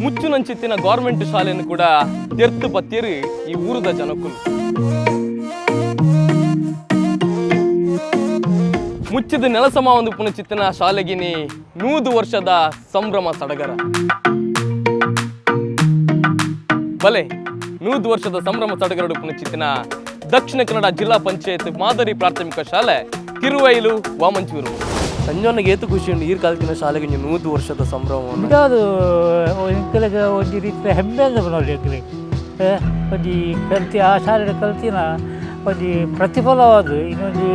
ಮುಚ್ಚುನಂಚಿತ್ತಿನ government ಶಾಲೆಯನ್ನು ಕೂಡ ತೆರ್ತು ಪತ್ತೇರು ಈ ಊರದ ಜನಕ್ಕೂ. ಮುಚ್ಚಿದ ನೆಲಸಮ ಒಂದು ಪುನಚಿತ್ತಿನ ಶಾಲೆಗಿನಿ 100 ವರ್ಷದ ಸಂಭ್ರಮ ಸಡಗರ. ಬಲೆ 100 ವರ್ಷದ ಸಂಭ್ರಮ ಸಡಗರಡು ಪುನಚಿತ್ತಿನ ದಕ್ಷಿಣ ಕನ್ನಡ ಜಿಲ್ಲಾ ಪಂಚಾಯತ್ ಮಾದರಿ ಪ್ರಾಥಮಿಕ ಶಾಲೆ ತಿರುವೈಲು ವಾಮಂಚೂರು. ಸಂಜೋನಿಗೆ ಏತು ಖುಷಿ ಉಂಟು ಈರ್ ಕಾಲ್ತಿನ ಶಾಲೆಗೆ 100 ವರ್ಷದ ಸಂಭ್ರಮವನ್ನು. ಅದು ಎಂಕಲೆಗ್ ಒಂಜಿ ರೀತಿಯ ಹೆಮ್ಮೆ ಅಂದ್ ಪನೊಲಿ ಎಂಕಲೆಗ್. ಒಂಜಿ ಕಲ್ತಿ ಆ ಶಾಲೆಡ್ ಕಲ್ತಿನ ಒಂಜಿ ಪ್ರತಿಫಲವಾದ್ ಇನ್ನೊಂಜಿ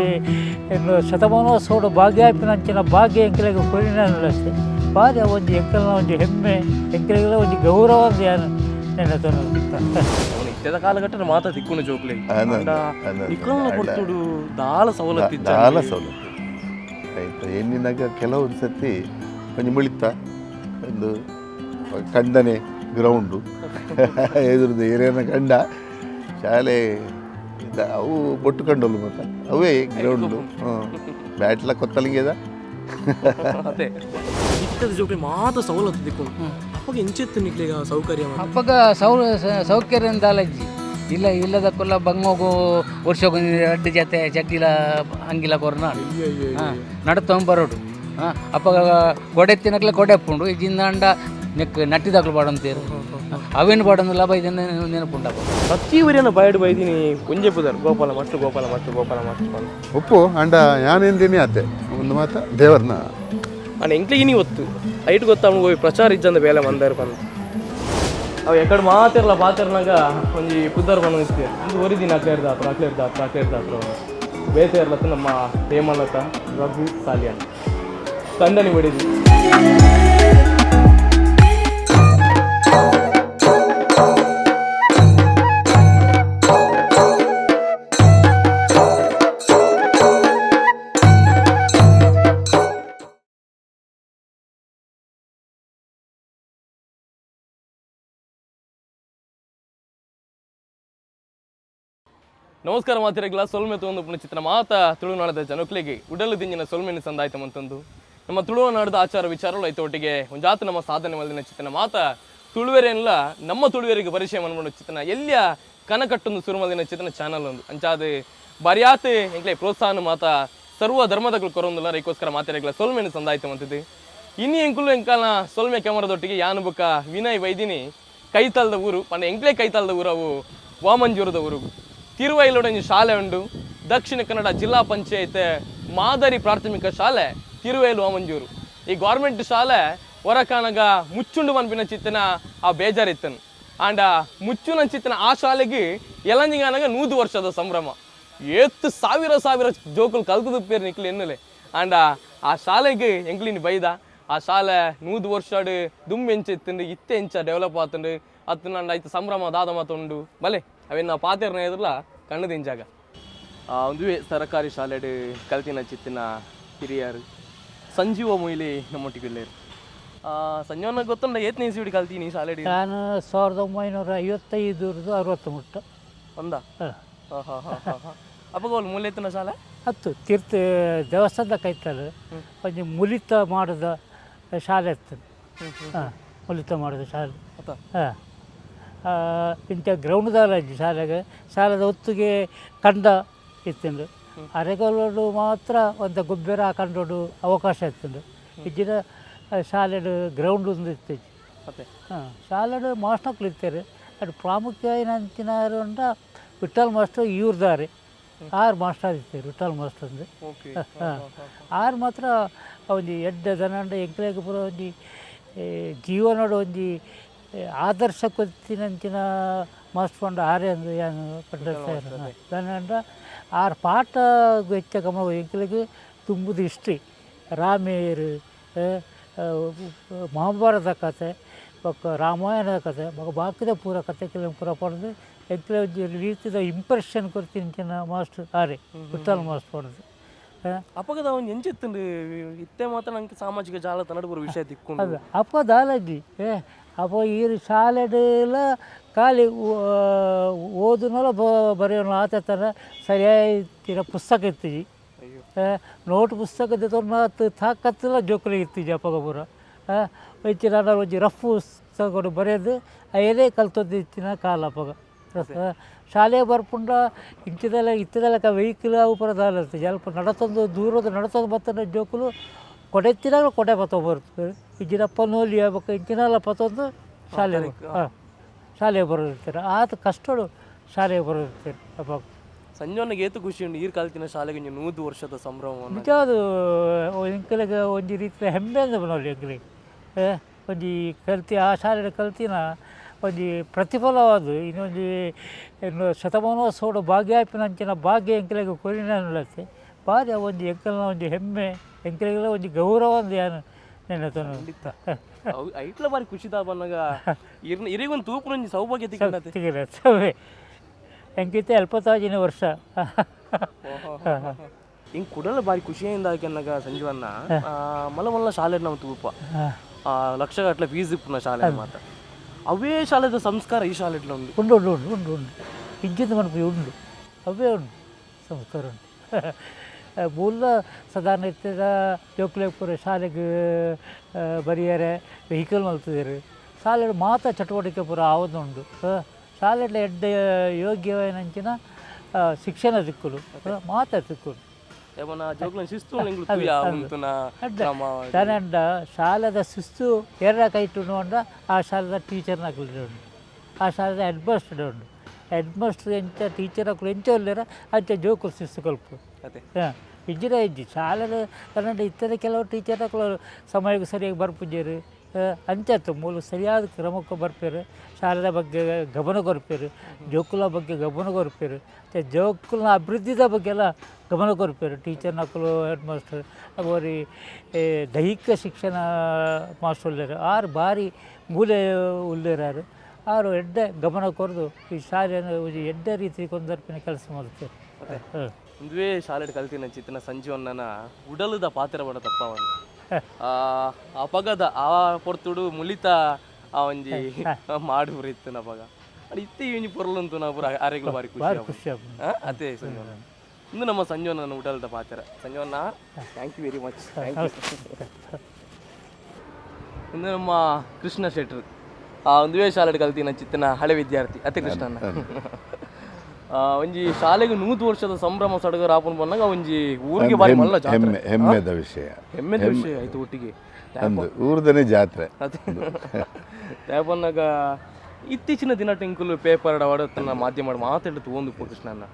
ಏನು ಶತಮಾನೋತ್ಸವಡ್ ಭಾಗ್ಯ ಆಪಿನಂಚಿನ ಭಾಗ್ಯ ಎಂಕಲೆಗ್ ಕೊರಿನ ಅಷ್ಟೇ. ಬಾರಿ ಒಂಜಿ ಎಂಕಲ್ನ ಒಂಜಿ ಹೆಮ್ಮೆ, ಎಂಕಲೆಗ್ಲ ಒಂಜಿ ಗೌರವ ಅಂದ್ ಯಾನ್ ನೆನತೊನೊಲಿ. ಅವನು ಇತ್ತೆದ ಕಾಲಘಟ್ಟದ ಮಾತ ದಿಕ್ಕುನ ಜೋಕ್ಲೆ. ಅದ, ಅದ. ನಿಕಲ್ನ ಕೊಡ್ತುಡು ದಾಲ ಸವಲತ್ತು ಇಜ್ಜಾಂಡ್. ದಾಲ ಸವಲತ್ತು ಆಯ್ತು. ಎಣ್ಣಿನಾಗ ಕೆಲವೊಂದು ಸತಿ ಒಂಜಿ ಮುಳಿತ ಒಂದು ಕಂಡನೆ ಗ್ರೌಂಡು ಎದುರುದ ಏರಿಯಾನ ಕಂಡ ಶಾಲೆ ಅವು ಬೊಟ್ಟು ಕಂಡೋಲು ಮತ್ತೆ ಅವೇ ಗ್ರೌಂಡು. ಹ್ಞೂ, ಬ್ಯಾಟ್ಲ ಕೊತ್ತಲಿಂಗೆದ. ಅದೇ ಇತ್ತದ ಜೋಕ್ಲೆ ಮಾತ ಸವಲತ್ತು ದಿಕ್ಕುನು. ಅಪ್ಪಗೆ ಎಂಚೆತ್ತು ನಿಕ್ಲೆಗ ಸೌಕರ್ಯ ಮಾತ? ಅಪ್ಪಗ ಸೌಕರ್ಯ ದಾಲಜ್ಜಿ ಇಲ್ಲ. ಇಲ್ಲದಕ್ಕೆಲ್ಲ ಬಂಗೋಗು ವರ್ಷಕ್ಕೊಂದು ಎರಡು ಜೊತೆ ಚಡ್ಡಿಲ ಅಂಗಿಲ ಕೊರ್ನ ನಡ್ತೊಂಬ ಬರೋಡು. ಹಾಂ, ಅಪ್ಪಗ ಕೊಡೆ ತಿನ್ನಕ್ಲೆ ಕೊಡೆ ಪುಂಡು ಇಜಿಂದಾಂಡ ನೆಕ್ ನಟ್ಟಿದಾಕ್ಲು ಪಾಡಂತೀರು, ಅವೇನು ಪಾಡೊಂದು ಲಾಭ ಇದನ್ನ ನೆನಪುಂಡಪ್ಪ. ಪ್ರತಿ ಊರಿನ ಬಾಯ್ಡು ಬೈದಿನಿ ಒಂಜೆ ಪುದರ್, Gopala master, Gopala master, Gopala master ಪಂದ್. ಉಪ್ಪು ಅಂಡ ಯಾನೇಂದಿನಿ ಆತೆ ಒಂದು ಮಾತ ದೇವರ್ನ. ಅಣ್ಣ ಎಂಕ್ಲಿಗೆ ನೀ ಒತ್ತು ಐಟ್ ಗೊತ್ತ ಹೋಗಿ ಪ್ರಚಾರ ಇಜ್ಜಂದ ಬೇಲೆ ಮಂದಾರ ಪಂದ್. ಅವು ಎಕಡೆ ಮಾತಿರಲ್ಲ ಪಾತಿರ್ನಾಗ ಒಂಜಿ ಪುದರ್ ಬಂದು ಇತ್ತು. ಒಂದು ಒರಿ ದಿನ ಅಕ್ಲೇರ್ ದಾತ್ರ, ಅಕ್ಲೇರ್ ದಾತ್ರ, ಅಕ್ಲೇರ್ ದಾತ್ರ ಬೇತೆ ಇರ್ಲತ್ತ ನಮ್ಮ ಹೇಮಲತ ರಘು ಸಾಲಿಯನ್ ತಂಡನಿ ಬಡಿದಿ. ನಮಸ್ಕಾರ ಮಾತಿರಗ್ಲ ಸೊಲ್ಮೆ ತಗೊಂಡು ಪುಣಚಿತ್ರ ಮಾತ ತುಳುನಾಡದ ಜನಕ್ಲೆಗೆ ಉಡಲು ದಿಂಜಿನ ಸೊಲ್ಮೆನ ಸಂದಾಯ್ತ ಮಂತಂದು. ನಮ್ಮ ತುಳುನಾಡದ ಆಚಾರ ವಿಚಾರಗಳು ಐತ ಒಟ್ಟಿಗೆ ಒಂಜಾತ ನಮ್ಮ ಸಾಧನೆ ಮಲ್ದಿನ ಚಿತ್ರನ ಮಾತ ತುಳುವೆರೆಲ್ಲ ನಮ್ಮ ತುಳುವೆರಿಗೆ ಪರಿಚಯ ಮನ್ಕೊಂಡು ಚಿತ್ರನ ಎಲ್ಲಿಯ ಕನಕಟ್ಟೊಂದು ಸುರುಮಲ್ದಿನ ಚಿತ್ರನ ಚಾನಲ್ ಒಂದು ಅಂಚಾದ ಬರಿಯಾತ್ ಎಂಕ್ಲೆ ಪ್ರೋತ್ಸಾಹನ ಮಾತ ಸರ್ವ ಧರ್ಮದಗಳು ಕೊರೊಂದುಲ್ಲ. ರೈಕೋಸ್ಕರ ಮಾತಿರಗ್ಲ ಸೊಲ್ಮೆನ ಸಂದಾಯ್ತ ಮಂತಿದ್ದು. ಇನಿ ಎಂಕುಲು ಎಂಕಾಲ ಸೊಲ್ಮೆ ಕ್ಯಾಮರಾದೊಟ್ಟಿಗೆ ಯಾನು ಬುಕ್ಕ ವಿನಯ್ ವೈದಿನಿ ಕೈತಲ್ದ ಊರು ಪಂಡ ಎಂಕ್ಲೆ ಕೈತಲ್ದ ಊರು ಅವು ವಾಮಂಜೂರದ ಊರು ತಿರುವೈಲೊಡೊಂಜಿ ಶಾಲೆ ಉಂಡು. ದಕ್ಷಿಣ ಕನ್ನಡ ಜಿಲ್ಲಾ ಪಂಚಾಯತ್ ಮಾದರಿ ಪ್ರಾಥಮಿಕ ಶಾಲೆ ತಿರುವೈಲು ವಾಮಂಜೂರು. ಈ ಗೌರ್ಮೆಂಟ್ ಶಾಲೆ ಹೊರಕಾನಗ ಮುಚ್ಚುಂಡು ಮನ್ಪಿನ ಚಿತ್ತನ ಆ ಬೇಜಾರಿತ್ತನು. ಆಂಡ ಮುಚ್ಚುನ ಚಿತ್ತನ ಆ ಶಾಲೆಗೆ ಎಲಂಜಿಗಾನಗ 100 ವರ್ಷದ ಸಂಭ್ರಮ. ಏತ್ತು ಸಾವಿರ ಸಾವಿರ ಜೋಕುಲು ಕಲ್ತದ ಪೇರು ನಿಕ್ಲು ಎನ್ನುಲೆ. ಆಂಡ ಆ ಶಾಲೆಗೆ ಎಂಕ್ಲಿನಿ ಬೈದ ಆ ಶಾಲೆ 100 ವರ್ಷಡ್ ದುಂಬು ಎಂಚ ಇತ್ತುಂಡು, ಇತ್ತೆ ಎಂಚ ಡೆವಲಪ್ ಆತುಂಡು ಅತ್ತು ಐತ ಸಂಭ್ರಮ ದಾದ ಮಾತುಂಡು ಬಲೆ ಅವೇನು ನಾವು ಪಾತೆರ್ನ ಎದುರ್ಲ ಕಣ್ಣು ದಿಂಜಾಗ. ಒಂದುವೇ ಸರಕಾರಿ ಶಾಲೆಡ್ ಕಲ್ತಿನ ಚಿತ್ತಿನ ಹಿರಿಯರು ಸಂಜೀವ ಮೊಯ್ಲಿ ನಮ್ಮೊಟ್ಟಿಗೆ ಇಲ್ಲೇರು. ಸಂಜೀವನ ಗೊತ್ತುಂಡ ಏತ್ನೇ ಇಸ್ವಿಡ್ ಕಲ್ತೀನಿ ಶಾಲೆಡ್? ನಾನು 1955ರ್ದು 60 ಮುಟ್ಟ. ಒಂದಾ? ಹಾಂ. ಹಾಂ ಹಾಂ ಹಾಂ ಹಾಂ. ಅಪ್ಪಗ ಅವ್ಲು ಮೂಲೆ ಎತ್ತಿನ ಶಾಲೆ? ಹತ್ತು ತೀರ್ಥ ದೇವಸ್ಥಾನದ ಕೈತಲ್ ಒಂಜಿ ಮುಲಿತ ಮಾಡದ ಶಾಲೆ ಇತ್ತು. ಹಾಂ, ಮುಲಿತ ಮಾಡೋದು ಶಾಲೆ. ಅತ್ತ. ಹಾಂ, ಇಂಥ ಗ್ರೌಂಡ್ದಾಲ ಶಾಲೆಗೆ ಶಾಲೆದ ಹೊತ್ತಿಗೆ ಕಂಡ ಇತ್ತುಂಡು. ಅರೆಗೋಲೋಡು ಮಾತ್ರ ಒಂದು ಗೊಬ್ಬರ ಕಂಡೋಡು ಅವಕಾಶ ಇತ್ತುಂಡು. ಇಜ್ಜಿನ ಶಾಲೆಡ್ ಗ್ರೌಂಡ್ ಒಂದು ಇತ್ತು. ಮತ್ತೆ ಹಾಂ, ಶಾಲೆಡ್ ಮಾಸ್ಟರ್ಗಳು ಇರ್ತಾರೆ. ಅದು ಪ್ರಾಮುಖ್ಯ ಏನಂತಿನಾರು ಅಂಡ ವಿಠಲ್ ಮಾಸ್ಟರ್ ಇವ್ರದಾರೆ ಆರು ಮಾಸ್ಟರ್ ಇರ್ತಾರೆ ವಿಠಲ್ ಮಾಸ್ಟರ್ ಅಂದ್ರೆ. ಓಕೆ. ಹಾಂ, ಆರು ಮಾತ್ರ ಒಂಜಿ ಎಡ್ಡೆ ದನಂಡ ಎಂಕ್ಲೆಗ್ ಪೂರ ಒಂಜಿ ಜೀವನಡ್ ಒಂಜಿ ಆದರ್ಶ ಕೊತ್ತಿನಂಚಿನ ಮಾಸ್ಟರ್ ಪಂಡ ಆರೇ ಅಂದ್ ಯಾನ್ ಪಂಡ. ದನಂಡ ಆರ್ ಪಾಠ ಹೆಚ್ಚ ಗಮನ ಎಂಕ್ಲೆಗ್ ತುಂಬುದು ಹಿಸ್ಟ್ರಿ, ರಾಮೇರು, ಮಹಾಭಾರತ ಕತೆ ಬೊಕ್ಕ ರಾಮಾಯಣದ ಕತೆ ಬೊಕ್ಕ ಬಾಕಿದ ಪೂರ ಕತೆ ಕೆಲವು ಪೂರ ಪಡೆದು ಎಂಕ್ಲೆ ಒಂಜಿ ರೀತಿದ ಇಂಪ್ರೆಷನ್ ಕೊರ್ತಿನಂಚಿನ ಮಾಸ್ಟರ್ ಆರೇ ವಿಠಲ್ ಮಾಸ್ಟರ್ ಪಂಡ್ದು. ಅಪ್ಪಗದ ಅವ್ನು ಎಂಚಿತ್ತುಂಡು ಇತ್ತೆ ಮಾತ್ರ ನಂಗೆ ಸಾಮಾಜಿಕ ಜಾಲತಾಣ ಪೂರ ವಿಷಯ ತಿಕ್ಕೊಂಡು. ಅದು ಅಪ್ಪ ದಾಲಜ್ಜಿ ಏ ಅಪ್ಪ ಈ ಶಾಲೆಡೆಲ್ಲ ಖಾಲಿ ಓದುನಲ ಬರೆಯೋಣ ಆತ ಥರ ಸರಿಯಾಗಿ ಪುಸ್ತಕ ಇತ್ತಿಜಿ. ನೋಟ್ ಪುಸ್ತಕ ತಾಕತ್ತಿಲ್ಲ ಜೋಕುಲು ಇತ್ತಿಜಿ ಅಪ್ಪಗ ಪೂರ. ಇತ್ತಿನ ಒಂಜಿ ರಫ್ ಪುಸ್ತಕಗಳು ಬರೆದು ಅಯ್ಯಲೇ ಕಲ್ತೊಂದಿತ್ತಿನ ಕಾಲ ಅಪಗ. ಶಾಲೆ ಬರ್ಪುಂಡ ಇಂಚಿದೆಲ್ಲ ಇತ್ತದೆಲ್ಲ ವೆಹಿಕಲ್ ಅವು ಪೂರ ದಾಲ ಜಲ್ಪ ನಡತೊಂದು ದೂರದ ನಡತೊಂದು ಬತ್ತನ ಜೋಕುಲು ಕೊಡೆ ಎತ್ತಿನಾಗ ಕೊಡೆ ಪತ್ತೊ ಬರ್ತದೆ. ಇಂಚಿನ ಪನೋಲಿ ಬೊಕ್ಕ ಇಂಚಿನೆಲ್ಲ ಪತ್ತೊಂದು ಶಾಲೆ, ಹಾಂ, ಶಾಲೆಗೆ ಬರೋದಿರ್ತಾರೆ. ಆತ ಕಷ್ಟಡು ಶಾಲೆಗೆ ಬರೋದಿರ್ತಾರೆ ಅವಾಗ. ಸಂಜೋನಿಗೆ ಏತು ಖುಷಿ ಉಂಡು ಈರ್ ಕಲ್ತಿನ ಶಾಲೆಗೆ ಒಂಜಿ 100 ವರ್ಷದ ಸಂಭ್ರಮವನ್ನು? ನಿಜವಾದ ಎಂಕಲೆಗ್ ಒಂಜಿ ರೀತಿಯ ಹೆಮ್ಮೆ ಅಂದ್ ಪನೊಲಿ ಎಂಕಲೆಗ್. ಒಂಜಿ ಕಲ್ತಿ ಆ ಶಾಲೆಡ್ ಕಲ್ತಿನ ಒಂಜಿ ಪ್ರತಿಫಲವಾದ್ ಇನ್ನೊಂಜಿ ಏನು ಶತಮಾನೋತ್ಸವಡ್ ಭಾಗಿಯಾಪಿನಂಚಿನ ಭಾಗ್ಯ ಎಂಕಲೆಗ್ ಕೊರಿನ ಬಾರಿ ಒಂಜಿ ಎಂಕಲ್ನ ಒಂಜಿ ಹೆಮ್ಮೆ, ಎಂಕಲೆಗ್ಲ ಒಂಜಿ ಗೌರವ ಅಂದ್ ಯಾನ್ ನೆನೆತೊನೊಡು. ಅವು ಐಟ್ಲ ಬಾರಿ ಖುಷಿದ ಬನ್ನಗ ಇರ್ನ ಇರಿಗೊಂದು ತೂಪುನೊಂಜಿ ಸೌಭಾಗ್ಯ ತಿಕ್ಕಂಡತೆ. ತಿಕ್ಕಿದೆ ಎಂಕಿತ್ತೆ 75ನೇ ವರ್ಷ. ಹಿಂಗೆ ಕುಡಲ ಬಾರಿ ಖುಷಿಯಿಂದ ಆಕೆನ್ನಗ ಸಂಜೀವನ್ನ ಮಲ್ಲ ಮಲ್ಲ ಶಾಲೆ ನಾವು ತೂಪ ಲಕ್ಷಗಟ್ಟಲೆ ಫೀಸ್ ಇಪ್ಪುನ ಶಾಲೆ ಮಾತ್ರ. ಅವೇ ಶಾಲೆದ ಸಂಸ್ಕಾರ ಈ ಶಾಲೆ ಉಂಡು. ಉಂಡು ಉಂಡು ಉಂಡು ಉಂಡು ಉಂಡು, ಇಜ್ಜಿಂದ ಮನ್ಪು ಉಂಡು, ಅವೇ ಉಂಡು ಸಂಸ್ಕಾರ ಉಂಡು. ಮೂಲ ಸಾಧಾರಣ ಇತ್ತದ ಜೋಕುಲೆಗ್ ಪೂರ ಶಾಲೆಗ್ ಬರಿಯರೆ ವೆಹಿಕಲ್ ಮಲ್ತುದೆರ್. ಶಾಲೆಡ್ ಮಾತ ಚಟುವಟಿಕೆ ಪೂರ ಆವೊಂದುಂಡು. ಶಾಲೆಡ್ ಎಡ್ಡೆ ಯೋಗ್ಯವಾಯಿನಂಚಿನ ಶಿಕ್ಷಣ ತಿಕ್ಕುಲು, ಮಾತ ತಿಕ್ಕುಲು. ಯಮನ ಜೋಕ್ಲೆನ ಶಿಸ್ತು ಎಂಕ್ಲು ತೂಯ ಉಂತುನ ಕ್ರಮ. ದಾನೆಂಡ ಶಾಲೆದ ಶಿಸ್ತು ಏರ ಕೈಟುಂಡು ಪಂಡ ಆ ಶಾಲೆದ ಟೀಚರ್ನಕುಲು ಉಂಡು, ಆ ಶಾಲೆದ ಹೆಡ್ ಮಾಸ್ಟರ್ ಉಂಡು. ಹೆಡ್ ಮಾಸ್ಟರ್ ಎಂಚ, ಟೀಚರ್ ಅಕುಲು ಎಂಚ ಉಲ್ಲೆರ ಅಂಚ ಜೋಕುಲು ಶಿಸ್ತು ಕಲ್ಪು. ಅದೇ. ಹಾಂ, ಇಜ್ಜಿಡ ಇಜ್ಜಿ. ಶಾಲೆಡ್ ಕನ್ನಡ ಇತ್ತದ ಕೆಲವು ಟೀಚರ್ ಅಕುಲು ಸಮಯಕ್ಕೆ ಸರಿಯಾಗಿ ಬರ್ಪುಜೆರ್. ಅಂಚತ್ತು ಮೂಲು ಸರಿಯಾದ ಕ್ರಮಕ್ಕೆ ಬರ್ಪೆರ್. ಶಾಲೆದ ಬಗ್ಗೆ ಗಮನ ಕೊರ್ಪೆರ್, ಜೋಕುಲ ಬಗ್ಗೆ ಗಮನ ಕೊರ್ಪೆರ್, ಮತ್ತು ಜೋಕುಲ್ನ ಅಭಿವೃದ್ಧಿದ ಬಗ್ಗೆ ಎಲ್ಲ ಗಮನ ಕೊರ್ಪೆರ್ ಟೀಚರ್ನಕುಲು, ಹೆಡ್ ಮಾಸ್ಟರ್. ಒರಿ ದೈಹಿಕ ಶಿಕ್ಷಣ ಮಾಸ್ಟರ್ ಉಲ್ಲೆರ್, ಆರು ಬಾರಿ ಮೂಲೆ ಉಲ್ಲೆರ್. ಆರು ಆರು ಎಡ್ಡೆ ಗಮನ ಕೊರ್ದು ಈ ಶಾಲೆಯನ್ನು ಒಂಜಿ ಎಡ್ಡೆ ರೀತಿ ಕೊಂದರ್ಪಿನ ಕೆಲಸ ಮಲ್ತೆರ್. ಹಾಂ. ಒಂದುವೇ ಶಾಲೆಡ್ ಕಲ್ತಿನ ಚಿತ್ತನ ಸಂಜೀವಣ್ಣನ ಉಡಲುದ ಪಾತ್ರ ಬಡ ತಪ್ಪವನ್ನ ಆ ಅಪಗದ ಆ ಪೊರ್ತುಡು ಮುಲಿತ ಆ ಒಂಜಿ ಮಾಡು ಪೂರ ಇತ್ತಿನ ಅಪಗ. ಅಡ್ ಇತ್ತೆ ಈ ಒಂಜಿ ಪೊರ್ಲುಂತು ಪೂರ ಅರೆಗ್ಲ ಬಾರಿ ಖುಷಿ ಬಾರಿ ಆಪುಂಡು. ಖುಷಿ ಆಪುಂಡು. ಆ, ಅದೇ ಸಂಜೀವಣ್ಣ, ಇಂದು ನಮ್ಮ ಸಂಜೀವಣ್ಣನ ಉಡಲ್ದ ಪಾತ್ರ. ಸಂಜೀವಣ್ಣ, thank you very much, thank you. ಇಂದು ನಮ್ಮ ಕೃಷ್ಣ ಶೆಟ್ರು, ಆ ಒಂದುವೇ ಶಾಲೆಡ್ ಕಲ್ತಿನ ಚಿತ್ತನ ಹಳೆ ವಿದ್ಯಾರ್ಥಿ. ಅತ್ತೆ ಕೃಷ್ಣಣ್ಣ, ಒಂಜಿ ಶಾಲೆಗೆ 100 ವರ್ಷದ ಸಂಭ್ರಮ ಸಡಗರ ಆಪುನ ಬಂದಾಗ ಒಂಜಿ ಊರಿಗೆ ಬಾರಿ ಮಲ್ಲ ಜಾತ್ರೆ. ಹೆಮ್ಮೆ, ಹೆಮ್ಮೆದ ವಿಷಯ. ಹೆಮ್ಮೆದ ವಿಷಯ ಆಯ್ತು ಒಟ್ಟಿಗೆ. ಅಂದು ಊರ್ದನೇ ಜಾತ್ರೆ. ಅದೇ ದಾಯೆ ಇತ್ತೀಚಿನ ದಿನ ಟಿಂಕುಲು ಪೇಪರ್ ತನ್ನ ಮಾಧ್ಯಮ ಮಾತಾಡ್ತು ಒಂದು ಕೃಷ್ಣನ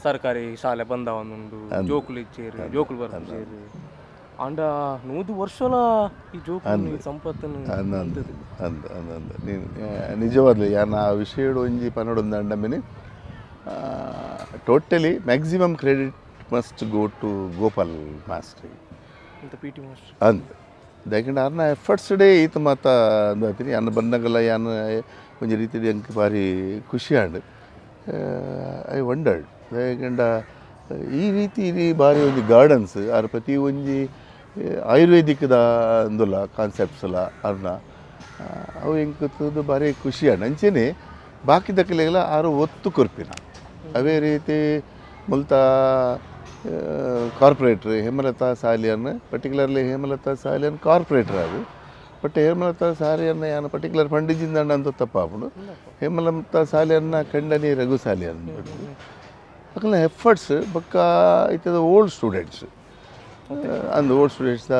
ಸರ್ಕಾರಿ ಶಾಲೆ ಬಂದ ಒಂದುಂಡು, ಜೋಕುಲು ಇಚ್ಚೇರು, ಜೋಕುಲು ಬರ್ಪೇರು. ಆಂಡ 100 ವರ್ಷಲ ಈ ಜೋಕುಲು ಈ ಸಂಪತ್ತನ್ನು ಅಂದ್ ಅಂದ್ ಅಂದ್ ಅಂದ್ ಅಂದ್ ನೀನು ನಿಜವಾಗ್ಲೂ ಯಾನ್ ಆ ವಿಷಯಡ್ ಒಂಜಿ ಪನೊಡೊಂದು ಅಂಡಮಿನಿ, totally maximum credit must go to Gopal master ಅಂತ ಪಿ ಟಿ ಮಾಸ್ಟರ್. ಅಂದ್ ದಾಯೆಕಂಡ ಆರ್ನ ಎಫರ್ಟ್ಸ್ ಡೇ ಈತ ಮಾತ ಅಂದ್ ಆಪಿನಿ. ಯಾನ್ ಬಂದಾಗಲ ಯಾನ್ ಒಂಜಿ ರೀತಿಡ್ ಎಂಕ್ ಬಾರಿ ಖುಷಿ ಆಂಡ್. I wondered, ದಾಯೆಕಂಡ ಈ ರೀತಿ ಈ ಬಾರಿ ಒಂಜಿ ಗಾರ್ಡನ್ಸ್ ಆರ್ ಪ್ರತಿ ಒಂಜಿ ಆಯುರ್ವೇದಿಕ್ದ ಅಂದುಲ ಕಾನ್ಸೆಪ್ಟ್ಸ್ ಲ ಆರ್ನ ಅವು ಎಂಕ್ ತೂದು ಬಾರಿ ಖುಷಿ ಆಂಡ್. ಅಂಚೆನೆ ಬಾಕಿದಕಲೆಗ್ಲ ಆರು ಒತ್ತು ಕೊರ್ಪಿನ. ಅವೇ ರೀತಿ ಮುಲ್ತ corporator Hemalatha Salian, particularly Hemalatha Salian corporator ಅದು. ಬಟ್ ಹೇಮಲತಾ ಸಾಲಿಯನ್ನ ಯಾನ್ ಪರ್ಟಿಕ್ಯುಲರ್ ಪಂಡಿಜಿಂದ ಅಂತ ತಪ್ಪಾಪುಂಡು. ಹೇಮಲತಾ ಸಾಲಿಯನ್ನ ಕಂಡನಿ ರಘು ಸಾಲಿಯನ್ ಅಕಲ್ನ ಎಫರ್ಟ್ಸ್ ಬೊಕ್ಕ ಇತ್ತದ ಓಲ್ಡ್ ಸ್ಟೂಡೆಂಟ್ಸ್ ಅಂದು ಓಲ್ಡ್ ಸ್ಟೂಡೆಂಟ್ಸ್ ದ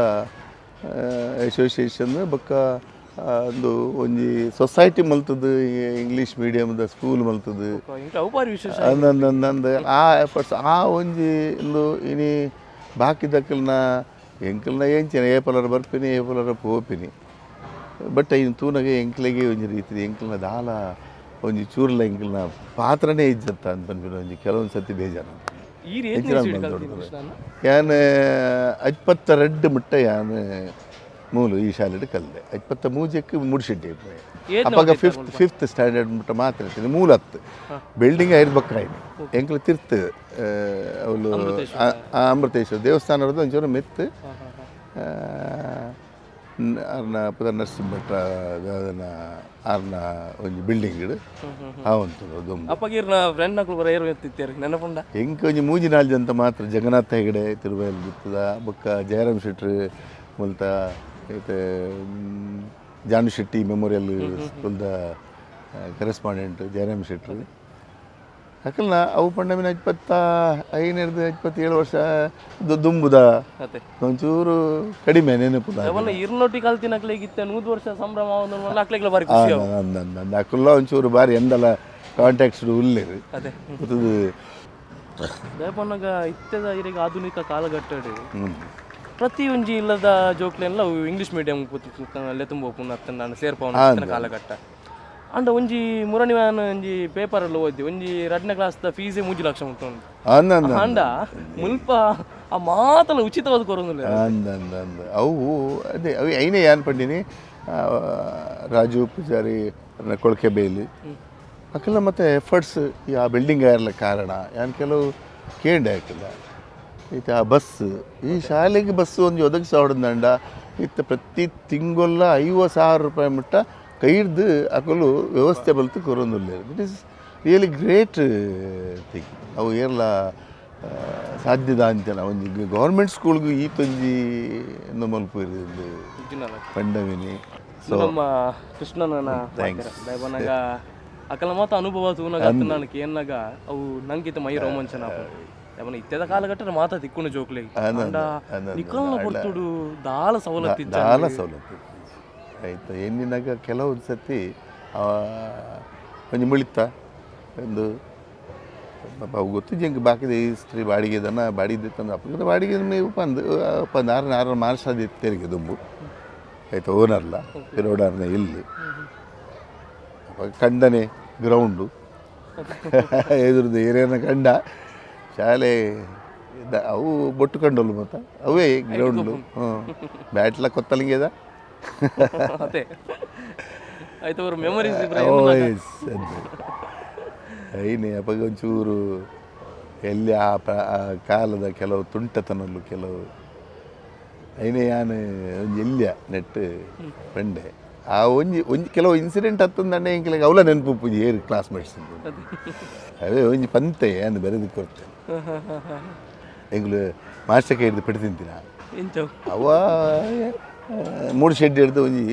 ಅಸೋಸಿಯೇಷನ್ ಬೊಕ್ಕ ಅಂದು ಒಂಜಿ ಸೊಸೈಟಿ ಮಲ್ತದ್ದು, ಇಂಗ್ಲೀಷ್ ಮೀಡಿಯಮ್ದ ಸ್ಕೂಲ್ ಮಲ್ತದ್ದು. ಇಂಕ ಅವು ಬಾರಿ ವಿಶೇಷ. ಅಂದ್ ಅಂದ್ ಅಂದ್ ಅಂದ್ ಆ ಎಫರ್ಟ್ಸ್ ಆ ಒಂಜಿ ಇಂದು ಇನಿ ಬಾಕಿದಕಲ್ನ ಎಂಕಲ್ನ ಎಂಚಿನ ಏಪಲರ ಬರ್ಪಿನಿ, ಏಪಲರ ಪೋಪಿನಿ. ಬಟ್ ಐನ್ ತೂನಗ ಎಂಕ್ಲೆಗೆ ಒಂಜಿ ರೀತಿ ಎಂಕಲ್ನ ದಾಲ ಒಂಜಿ ಚೂರ್ಲ ಎಂಕಲ್ನ ಪಾತ್ರನೇ ಇಜ್ಜತ್ತ ಅಂತ ಪನ್ಪಿನ ಒಂಜಿ ಕೆಲವೊಂದು ಸತಿ ಬೇಜಾರು. ಈ ರೀತಿ ಎಂಚಿನ ಮಲ್ತೊಡು ಯಾನ್ 22 ಮುಟ್ಟ ಯಾನ್ ಮೂಲು ಈ ಶಾಲೆಡ್ ಕಲ್ದೆ. 23ಕ್ಕೆ ಮೂಡ್ಶೆಟ್ಟಿ. ಏತ್ನ ಅಪಗ ಫಿಫ್ತ್ ಫಿಫ್ತ್ ಸ್ಟ್ಯಾಂಡರ್ಡ್ ಮುಟ್ಟ ಮಾತ್ರ ಇತ್ತು. ಮೂಲ ಹತ್ತು ಬಿಲ್ಡಿಂಗ್ ಐದು ಬಕ್ರಾಯ್ನಿ ಎಂಕ್ಲು ತಿರ್ತು ಅವಳು ಅಮೃತೇಶ್ವರ ದೇವಸ್ಥಾನದ ಒಂಚೂರು ಮೆತ್ತು ಅರ್ನ ಪುದರ್ ನರಸಿಂಹ ಭಟ್ರ ದಾದನ ಆರ್ನ ಒಂಜಿ ಬಿಲ್ಡಿಂಗ್ ಆ ಉಂಟು ದುಂಬು. ಅಪ್ಪಗ ಇರ್ನ ಫ್ರೆಂಡ್ ನಕಲು ಬರ ಏರು ಎತ್ತಿತ್ತೇರು ನೆನಪುಂಡ? ಎಂಕ್ ಒಂಜಿ ಮೂಜಿ ನಾಲ್ ಜನ ಮಾತ್ರ. ಜಗನ್ನಾಥ ಹೆಗಡೆ ತಿರುಬೈಲ್ ಗುತ್ತದ, ಬೊಕ್ಕ ಜಯರಾಮ್ ಶೆಟ್ರು ಮುಲ್ತ, ಇತ್ತೆ Janu Shetty memorial ಸ್ಕೂಲ್ದ ಕರೆಸ್ಪಾಂಡೆಂಟ್ ಜಯರಾಮ್ ಶೆಟ್ರು. ಅಕಲ್ನ ಅವು ಪಂಡಮಿನ 25ರ್ದು 27 ವರ್ಷ ದುಂಬುದ. ಅತ್ತೆ. ಒಂಚೂರು ಕಡಿಮೆ ನೆನಪು. ಅವನ್ನ ಇರ್ನೊಟ್ಟಿ ಕಲ್ತಿನಕ್ಲೆಗ್ ಇತ್ತೆ 100 ವರ್ಷ ಸಂಭ್ರಮ ಆವೊಂದು ಅಕ್ಲೆಗ್ಲ ಬಾರಿ ಖುಷಿ ಅವು. ಅಕುಲ್ಲ ಒಂಚೂರು ಬಾರಿ ಎಂದಲ ಕಾಂಟ್ಯಾಕ್ಟ್ಸ್ ಉಲ್ಲೇರು. ಅದೇ. ಗೊತ್ತದು. ದಾಯೆ ಇತ್ತೆದ ಇರೆಗ್ ಆಧುನಿಕ ಕಾಲಘಟ್ಟಡ್ ಪ್ರತಿ ಒಂಜಿ ಇಲ್ಲದ ಜೋಕ್ಲೆನ್ಲ ಇಂಗ್ಲಿಷ್ ಮೀಡಿಯಂ ಲೆತುಂಬ ಪೋಪುನ ಅತ್ತಂಡ ಸೇರ್ಪವನ ಕಾಲಘಟ್ಟ. ಅಂಡ ಒಂಜಿ ಮುರಣಿವಾನ ಒಂಜಿ ಪೇಪರ್ ಅಲ್ಲಿ ಓದಿ ಒಂಜಿ ರಡ್ಡನೇ ಕ್ಲಾಸ್ ದ ಫೀಸೇ 3 ಲಕ್ಷ ಮುಟ್ಟ ಉಂಟು. ಅಂದ ಅಂದ. ಅಂಡ ಮುಲ್ಪ ಆ ಮಾತಲ ಉಚಿತವಾದ ಕೊರೊಂದುಲ್ಲೆರ್. ಅಂದ ಅಂದ ಅಂದ, ಅವು ಅದೇ ಅವು ಐನೇ ಯಾನ್ ಪಂಡಿನಿ, ರಾಜು ಪೂಜಾರಿ ಕೊಳಕೆ ಬೇಲಿ ಅಕಲ್ಲ ಮತ್ತೆ ಎಫರ್ಟ್ಸ್ ಈ ಆ ಬಿಲ್ಡಿಂಗ್ ಆಗಿರಲ ಕಾರಣ. ಯಾನ್ ಕೆಲವು ಕೇಂಡೆ ಹಾಕಿಲ್ಲ ಇತ್ತ ಆ ಬಸ್, ಈ ಶಾಲೆಗೆ ಬಸ್ ಒಂದು ಒದಗಿಸೋಡ್ದಂಡ ಇತ್ತ ಪ್ರತಿ ತಿಂಗೊಲ್ಲ 50,000 ರೂಪಾಯಿ ಮುಟ್ಟ ಕೈರ್ದು ಅಕಲು ವ್ಯವಸ್ಥೆ ಬಲ್ತು ಕೊರೊಂದುಲ್ಲೆರ್. It is really great thing. ಅವು ಏರ್ಲ ಸಾಧ್ಯದ ಅಂಚನ ಒಂಜಿ ಗೌರ್ಮೆಂಟ್ ಸ್ಕೂಲ್ಗೆ ಈತೊಂಜಿ ಮಲ್ಪು ಪಂಡವಿನಿ. ಇದು ನಮ್ಮ ಕೃಷ್ಣನ ದಯಬನಾಗ ಅಕಲ ಮಾತ ಅನುಭವ ತೂನಾಗ ನಾನು ಕೇನ್ನಾಗ ಅವು ನಂಗಿತ ಮೈ ರೋಮಾಂಚನ ಆಪುಂಡು. ದಯಬನ ಇತ್ತೆದ ಕಾಲಘಟ್ಟದ ಮಾತ ತಿಕ್ಕುನು ಜೋಕ್ಲೆಗ್. ಅಂಡ ನಿಕಲ್ನ ಪೊರ್ತುಡು ದಾಲ ಸವಲತ್ತು ಇಜ್ಜಾಂಡ್. ದಾಲ ಸವಲತ್ತು ಆಯ್ತು ಎನ್ನಿನಾಗ ಕೆಲವು ಸತಿ ಒಂಜಿ ಮುಳಿತ ಒಂದು ಪಾಪ ಅವು ಗೊತ್ತಿಜ್ಜಿ ಎಂಕ್. ಬಾಕಿದ ಹಿಸ್ಟ್ರಿ ಬಾಡಿಗೆದನ ಬಾಡಿಗೆ ತಂದು ಅಪ್ಪದ ಬಾಡಿಗೆ ಪಂದ್ ಪಂದ್ ಆರು ಆರು ಮಾರ್ಷಾದ ತೆರಿಗೆ ದುಂಬು ಆಯ್ತು. ಓನರ್ಲ ಪಿರೋಡಾರ್ನ ಇಲ್ಲಿ ಅವಾಗ ಕಂಡನೆ ಗ್ರೌಂಡು ಎದುರುದು ಏರಿಯಾನ ಕಂಡ ಶಾಲೆ ಅವು ಬೊಟ್ಟು ಕಂಡೋಲು ಮತ್ತು ಅವೇ ಗ್ರೌಂಡು. ಹ್ಞೂ, ಬ್ಯಾಟ್ಲ ಕೊತ್ತಲಿಂಗೆದ. ಅದೇ ಆಯ್ತು, ಅವ್ರ ಮೆಮೊರೀಸ್. ಎಸ್, ಐನೆ ಅಪಗ ಒಂಚೂರು ಎಲ್ಲಿ ಆ ಆ ಕಾಲದ ಕೆಲವು ತುಂಟತನಲ್ಲು ಕೆಲವು ಐನೆ ಯಾನ್ ಒಂಜಿ ಎಲ್ಯ ನೆಟ್ ಪಂಡೆ ಆ ಒಂಜಿ ಒಂಜಿ ಕೆಲವು ಇನ್ಸಿಡೆಂಟ್ ಹತ್ತಂದಂಡೆ ಎಂಕ್ಲೆಗ್ ಅವಲ ನೆನಪು ಪೂಜಿ ಏರು ಕ್ಲಾಸ್ಮೇಟ್ಸ್. ಅವೇ ಒಂಜಿ ಪಂತೆ ಯಾನ್ ಬರೆದು ಕೊಡ್ತೆ. ಎಂಕ್ಲು ಮಾಸ್ಟರ್ ಕೈ ಹಿಡ್ದು ಪೆಟ್ಟು ತಿಂತಿನ. ಎಂಚವು? ಅವ ಮೂಡು ಶೆಡ್ ಹಿಡ್ದು ಒಂಜಿ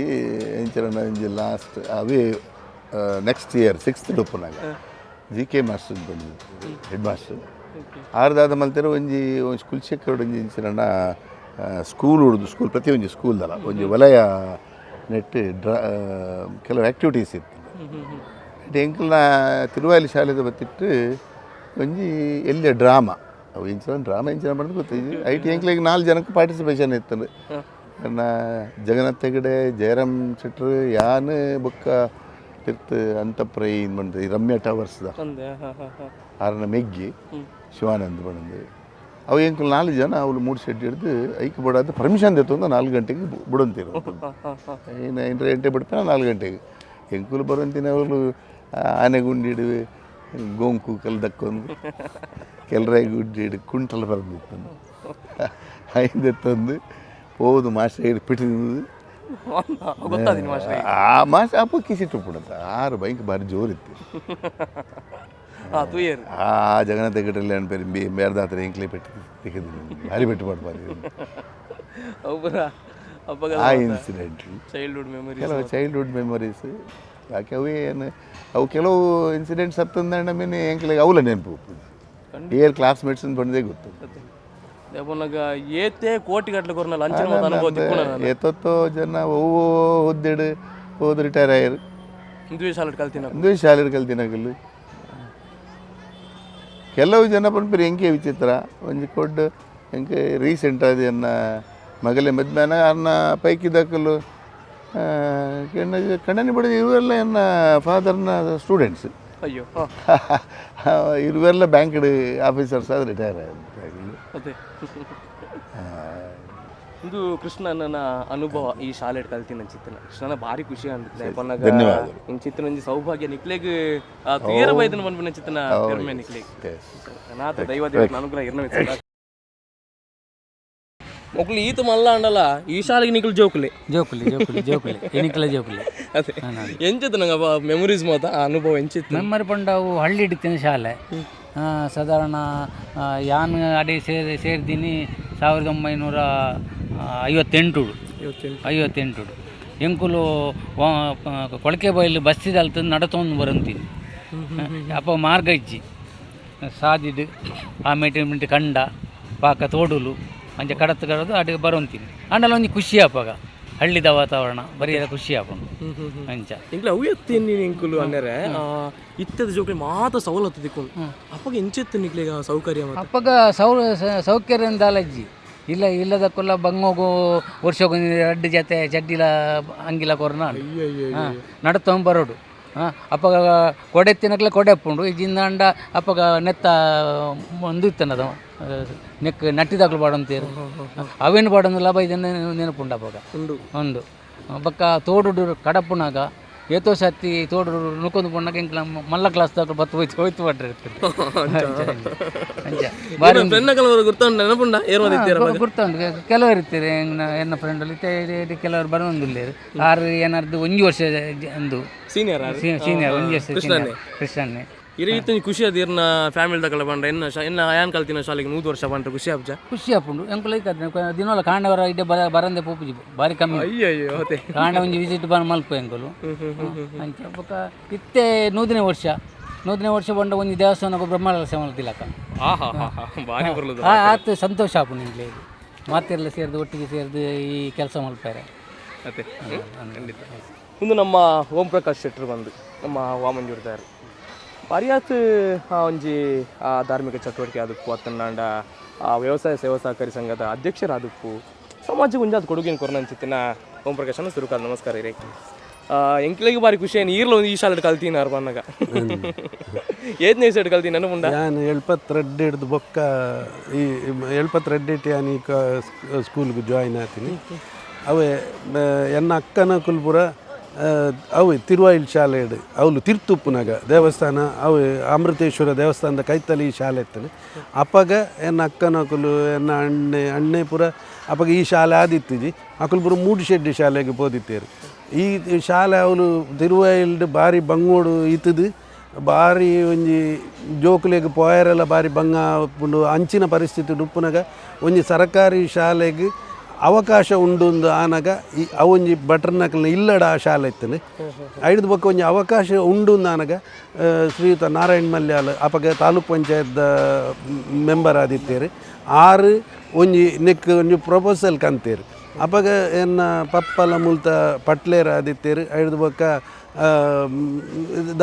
ಎಂಚನ ಒಂಜಿ ಲಾಸ್ಟ್ ಅವೇ next year sixth ಉಪ್ಪುನಾಗ G K master ಬಂದಿದ್ದು, ಹೆಡ್ ಮಾಸ್ಟರ್. ಆರ್ದಾದ ಮಲ್ತೆರ ಒಂಜಿ ಒಂಜಿ ಕುಲ್ಶೇಖರ್ ಒಂಜಿ ಇಂಚಿನ ಸ್ಕೂಲ್ ಉಡ್ದು ಸ್ಕೂಲ್ ಪ್ರತಿ ಒಂಜಿ ಸ್ಕೂಲ್ದಲ್ಲ ಒಂಜಿ ವಲಯ ನೆಟ್ ಡ್ರಾ ಕೆಲವು ಆ್ಯಕ್ಟಿವಿಟೀಸ್ ಇತ್ತು. ಎಂಕಲ್ನ ತಿರುವಾಲಿ ಶಾಲೆದ ಬತ್ತಿಟ್ಟು ಒಂಜಿ ಎಲ್ಲಿಯ ಡ್ರಾಮಾ ಅವು ಇಂಚಿನ ಡ್ರಾಮಾ ಇಂಚಿನ ಬಣ್ಣದ ಗೊತ್ತಿದೆ. I T ಎಂಕ್ಲೆಗ್ ನಾಲ್ಕು ಜನಕ್ಕೆ ಪಾರ್ಟಿಸಿಪೇಷನ್ ಇತ್ತು. ನನ್ನ ಜಗನ್ನಾಥ್ ಹೆಗಡೆ, ಜಯರಾಮ್ ಶೆಟ್ರು, ಯಾನ್ ಬೊಕ್ಕ ತಿರ್ತು ಅಂತಪ್ರೈ ಬಂದು ಈ ರಮ್ಯಾ ಟವರ್ಸ್ದ ಅಂದೆ, ಹಾ ಹಾ ಹಾ. ಆರನ ಮೆಗ್ಗಿ ಶಿವಾನಂದ್ ಬಂದು. ಅವು ಎಂಕುಲು ನಾಲ್ಕು ಜನ ಅವಳು ಮೂರು ಶೆಡ್ ಹಿಡ್ದು ಐಕ್ ಬಿಡೋದು ಪರ್ಮಿಷನ್ ದೆತ್ತೊಂದು 4 ಗಂಟೆಗೆ ಬಿಡಂತಿರು. ಹಾ ಹಾ ಹಾ. ಏನು 8 ಗಂಟೆ ಬಿಡ್ತಾನೆ, 4 ಗಂಟೆಗೆ ಎಂಕುಲು ಬರಂತಿನ. ಅವಳು ಆನೆಗುಂಡಿಡು ಗೋಂಕು ಕಲ್ದಕ್ಕೊಂದು ಕೆಲರೇ ಗುಡ್ಡಿಡು ಕುಂಟಲ್ ಬರಂದಿತ್ತು. ಐದೆತ್ತೊಂದು ಹೋದು ಮಾಸ್ಟರ್ ಹಿಡ್ದು ಪಿಟ್ಟಿದ್ದು. ಗೊತ್ತಾದಿನ ಮಾಸ್ಟರ್? ಆ ಮಾಸ್ಟರ್ ಅಪ್ಪ ಕಿಸಿಟ್ಟು ಬಿಡುತ್ತ ಆರು ಬೈಕ್ ಭಾರಿ ಜೋರಿತ್ತು. ಹಾ, ತೂಯರು. ಆ ಜಗನ್ನಾಥ ಹೆಗಡೆಯಲ್ಲಿ ಅನ್ಪೇರು ಬೇರ್ದಾತ್ರ ಎಂಕ್ಲೆ ಪೆಟ್ಟು ತಿಕ್ಕಿದ್ರು, ಭಾರಿ ಪೆಟ್ಟು ಬಾರಿ. ಒಬ್ಬರ ಅಪ್ಪಗ ಆ incident. Childhood memory. ಕೆಲವು ಚೈಲ್ಡ್ಹುಡ್ ಮೆಮೊರೀಸ್. ಯಾಕೆ ಅವೇ ಏನು ಅವು ಕೆಲವು ಇನ್ಸಿಡೆಂಟ್ಸ್ ಹತ್ತಂದಂಡ ಮೇಲೆ ಎಂಕ್ಲೆಗ್ ಅವಲ ನೆನಪು. ಏರ್ ಕ್ಲಾಸ್ಮೇಟ್ಸ್ ಅಂತ ಬಂದೇ ಗೊತ್ತು. ದೇಪನಗ ಏತೆ ಕೋಟಿ ಗಟ್ಟಲೆ ಕೊರ್ನ ಲಂಚನ ಮಾತ ಅನುಭವ ತಿಕ್ಕುನ. ಎತ್ತೊತ್ತೋ ಜನ ಒವ್ವೋ ಹುದ್ದೆಡು ಹೋದ್ ರಿಟೈರ್ ಆಯರು. ಇಂದುವೆ ಶಾಲೆ ಕಲ್ತಿನ. ಅಂದೇ ಶಾಲೆಡ್ ಕಲ್ತಿನಕಲು ಕೆಲವು ಜನ ಪನ್ಪೆರ್. ಎಂಕೆ ವಿಚಿತ್ರ ಒಂಜಿ ಕೊಡ್ ಎಂಕೆ ರೀಸೆಂಟ್ ಆದ್ ಎನ್ನ ಮಗಲೆ ಮದ್ಮೆನ ಅನ್ನ ಪೈಕಿದಕಲು ಕಣ್ಣನಿ ಬಡಿದ ಇವೆಲ್ಲ ಎನ್ನ ಫಾದರ್ನ ಸ್ಟೂಡೆಂಟ್ಸ್. ಅಯ್ಯೋ, ಹಾ. ಇರುವೆಲ್ಲ ಬ್ಯಾಂಕ್ಡ್ ಆಫೀಸರ್ಸ್ ಆದ್ ರಿಟೈರ್ ಆಯ್ತು. ಅದೇ ಇದು ಕೃಷ್ಣನ ಅನುಭವ ಈ ಶಾಲೆ ಕಲ್ತಿನ ಚಿತ್ರನ. ಕೃಷ್ಣನ ಭಾರಿ ಖುಷಿ ಅನ್ಸುತ್ತೆ ಪನ್ನಗ. ಧನ್ಯವಾದಗಳು. ಇಂಚಿತ್ತಿನ ಒಂಜಿ ಸೌಭಾಗ್ಯ ನಿಕ್ಲೆಗ್ ತುಯರ ಬೈದನ ಪನ್ಪಿನ ಚಿತ್ರನ ಪೆರ್ಮೆ ನಿಕ್ಲೆಗ್. ಅನಾಥ ದೈವ ದೇವರ ಅನುಗ್ರಹ ಇರ್ನ. ಮೊಕ್ಲು ಈತ ಮಲ್ಲ ಅಂಡಲ ಈ ಶಾಲೆಗೆ ನಿಕ್ಲು ಜೋಕುಲೆ. ಜೋಕುಲಿ, ಜೋಕುಲಿ, ಜೋಕುಲಿ, ಎನಿಕಲ ಜೋಕುಲಿ. ಅದೇ ಎಂಚಿತ್ತು ನಂಗೆ ಮೆಮೊರೀಸ್ ಮಾತ, ಆ ಅನುಭವ ಎಂಚಿತ್ತು? ಮೆಮ್ಮರಿ ಪಂಡ ಅವು ಹಳ್ಳಿ ಹಿಡಿತಿನ ಶಾಲೆ. ಸಾಧಾರಣ ಯಾನ್ ಅಡೆ ಸೇರಿದ್ದೀನಿ 1958. 58. ಎಂಕುಲು ಕೊಳಕೆ ಬೈಲು ಬಸ್ಸಿದ ನಡತೊಂದು ಬರಂತೀನಿ ಅಪ್ಪ ಮಾರ್ಗ ಇಜ್ಜಿ ಸಾದಿದು ಆ ಮೆಟಿ ಮಿಂಟಿ ಕಂಡ ಪಾಕ ತೋಡುಲು ಅಂಚೆ ಕಡತ್ತು ಕಡದು ಅಡಿಗೆ ಬರೋಂತೀನಿ ಆಂಡಲ ಒಂಜಿ ಖುಷಿ ಆಪಗ ಹಳ್ಳಿದ ವಾತಾವರಣ ಬರೀ ಖುಷಿ ಆಪುಂಡು ಅಂಚ ಎಂಕ್ಲೆ ಅವು ಎತ್ತೀನಿ ಎಂಕುಲು ಅನ್ನರೆ ಇತ್ತದ ಜೋಕ್ಲೆ ಮಾತ ಸವಲತ್ತು ದಿಕ್ಕೊಂಡು ಅಪ್ಪಗ ಎಂಚೆತ್ತು ನಿಕ್ಲೆಗ ಸೌಕರ್ಯ ಮಾತ ಅಪ್ಪಗ ಸೌಕರ್ಯ ದಾಲಜ್ಜಿ ಇಲ್ಲ ಇಲ್ಲದಕ್ಕೆಲ್ಲ ಬಂಗೋಗು ವರ್ಷಕ್ಕೊಂದು ಎರಡು ಜೊತೆ ಚಡ್ಡಿಲ ಅಂಗಿಲ ಕೊರ್ನ ನಡತೊಂಬ ಬರೋಡು. ಅಪ್ಪಗ ಕೊಡೆ ತಿನ್ನಕ್ಲೆ ಕೊಡೆ ಪುಂಡು ಈ ಜಿಂದಾಂಡ ಅಪ್ಪಗ ನೆತ್ತ ಒಂದು ಇತ್ತನದ ನೆಕ್ ನಟ್ಟಿದಾಗ್ಲು ಬಾಡಂತೀರು ಅವೇನು ಬಾಡೊಂದು ಲಾಭ ಇದನ್ನ ನೆನಪುಂಡು ಅಪ್ಪಗ ಉಂಡು ಒಂದು ಬೊಕ್ಕ ತೋಡು ಕಡಪುನಾಗ ಏತೋ ಸತಿ ತೋಡು ನುಕೊಂದು ಪುಣ್ಣಗ ಎಂಕ್ಲ ಮಲ್ಲ ಕ್ಲಾಸ್ ದಾಕ್ಲು ಬತ್ತು ಹೋಯ್ತು ಹೋಯ್ತು ಪಡ್ರೆ ಅಂಚ ಬಾರಿ ಫ್ರೆಂಡ್ ಕಲವರು ಗುರ್ತುಂಡು ನೆನಪುಂಡ ಏರ್ ಇತ್ತೀರ ಗುರ್ತುಂಡು ಕೆಲವರು ಇರ್ತಾರೆ ಎನ್ನ ಫ್ರೆಂಡಲ್ಲಿ ಕೆಲವರು ಬರೋಂದಿಲ್ಲ ಆರು ಏನಾರ್ದು ಒಂಜಿ ವರ್ಷ ಅಂದು ಸೀನಿಯರ್ ಸೀನಿಯರ್ ಒಂಜಿ ವರ್ಷ senior. ಕೃಷ್ಣನ್ನೇ ಇರ ಇತ್ತ ಖುಷಿ ಅದ ಇರ್ನ ಫ್ಯಾಮಿಲಿ ದಕಲ ಬಂಡ ಎನ್ನ ಎನ್ನ ಯಾನ್ ಕಲ್ತಿನ ಶಾಲೆಗೆ 100 ವರ್ಷ ಬಂಡ್ರೆ ಖುಷಿ ಆಪ್ಜ ಖುಷಿ ಆಪುಂಡು ಎಂಕುಲ ಐತೆ ದಿನೋಲ ಕಾಂಡವರ ಇಡ್ಡೆ ಬರಂದೆ ಪೋಪುಜಿ ಬಾರಿ ಕಮ್ಮಿ ಅಯ್ಯಯ್ಯೋ ಅದೇ ಕಾಂಡ ಒಂಜಿ ವಿಸಿಟ್ ಬರ್ ಮಲ್ಪ ಎಂಕುಲು ಅಂಚ ಬೊಕ್ಕ ಇತ್ತೆ ನೂದನೇ ವರ್ಷ ನೂದನೇ ವರ್ಷ ಬಂಡ ಒಂಜಿ ದೇವಸ್ಥಾನಕ್ಕೆ ಬ್ರಹ್ಮಕಲಶ ಮಲ್ತಿಲಕ್ಕ ಆಹಾ ಹಾ ಹಾ ಬಾರಿ ಬರ್ಲದ ಆತು ಸಂತೋಷ ಆಪುಂಡು ನಿಂಗೆ ಮಾತೆಲ್ಲ ಸೇರ್ದು ಒಟ್ಟಿಗೆ ಸೇರ್ದು ಈ ಕೆಲಸ ಮಲ್ಪಾರೆ ಅದೇ ಖಂಡಿತ. ಇಂದು ನಮ್ಮ ಓಂ ಪ್ರಕಾಶ್ ಶೆಟ್ಟರು ಬಂದು ನಮ್ಮ ವಾಮಂಜೂರ್ದಾರ್ ಬಾರಿಯಾತ್ ಆ ಒಂಜಿ ಆ ಧಾರ್ಮಿಕ ಚಟುವಟಿಕೆ ಆದುಪ್ಪು ಅತ್ತನಾಂಡ ಆ ವ್ಯವಸಾಯ ಸೇವಾ ಸಹಕಾರಿ ಸಂಘದ ಅಧ್ಯಕ್ಷರಾದುಪ್ಪು ಸಮಾಜಕ್ಕೆ ಒಂಜಾತ್ ಕೊಡುಗೆನ ಕೊರನಂಚಿತ್ತಿನ ಓಂ ಪ್ರಕಾಶ್ ಅನ್ನ ಸುರುಕಾದ ನಮಸ್ಕಾರ ಇರೇ. ಎಂಕ್ಲೆಗೆ ಬಾರಿ ಖುಷಿ ಏನು ಈರ್ಲ ಒಂದು ಈ ಶಾಲೆಡ್ ಕಲ್ತೀನಾರು ಬನ್ನಗ ಏತ್ನೇ ಸೈಡ್ ಕಲ್ತೀನಿ ನೆನಪುಂಡ ಯಾನ್ 72 ಹಿಡ್ದು ಬೊಕ್ಕ ಈ 72 ಯಾನ್ ಈ ಸ್ಕೂಲ್ಗೆ ಜಾಯಿನ್ ಆತೀನಿ. ಅವೇ ಎನ್ನ ಅಕ್ಕನ ಕುಲ್ಪುರ ಅವು ತಿರುವಾಯಿಲ್ ಶಾಲೆ ಇಡು ಅವಳು ತಿರ್ತುಪ್ಪುನಾಗ ದೇವಸ್ಥಾನ ಅವು ಅಮೃತೇಶ್ವರ ದೇವಸ್ಥಾನದ ಕೈತಲಿ ಈ ಶಾಲೆ ಇತ್ತನೆ. ಅಪ್ಪಗ ಎನ್ನ ಅಕ್ಕನ ಅಕುಲು ಎನ್ನ ಅಣ್ಣೆ ಅಣ್ಣೆ ಪೂರ ಅಪ್ಪಗ ಈ ಶಾಲೆ ಆದಿತ್ತಿಜಿ ಅಕುಲು ಪೂರ ಮೂಡುಶೆಡ್ಡಿ ಶಾಲೆಗೆ ಪೋದಿತ್ತೇರು. ಈ ಶಾಲೆ ಅವಳು ತಿರುವಾಯಿಲ್ಡ್ ಬಾರಿ ಬಂಗೋಡು ಇತ್ತದು ಬಾರಿ ಒಂಜಿ ಜೋಕುಲೆಗ್ ಪೋಯರೆಲ್ಲ ಬಾರಿ ಬಂಗ ಉಪ್ಪುಂಡು ಅಂಚಿನ ಪರಿಸ್ಥಿತಿ ಉಪ್ಪುನಾಗ ಒಂಜಿ ಸರಕಾರಿ ಶಾಲೆಗೆ ಅವಕಾಶ ಉಂಡು ಆನಗ ಈ ಅವೊಂಜಿ ಬಟರ್ನಕಲ್ನ ಇಲ್ಲಡ ಆ ಶಾಲೆ ಇತ್ತನೆ. ಐದು ಬೊಕ್ಕ ಒಂಜಿ ಅವಕಾಶ ಉಂಡು ಆನಗ ಶ್ರೀಯುತ ನಾರಾಯಣ್ ಮಲ್ಯಾಲ್ ಅಪಗ ತಾಲೂಕ್ ಪಂಚಾಯತ್ ಮೆಂಬರ್ ಆದಿತ್ತೇರು ಆರು ಒಂಜಿ ನೆಕ್ ಒಂಜಿ ಪ್ರಪೋಸಲ್ ಕಂತೇರು. ಅಪಗ ಎನ್ನ ಪಪ್ಪಲ ಮುಲ್ತ ಪಟ್ಲೇರ್ ಆದಿತ್ತೇರು ಐದು ಬೊಕ್ಕ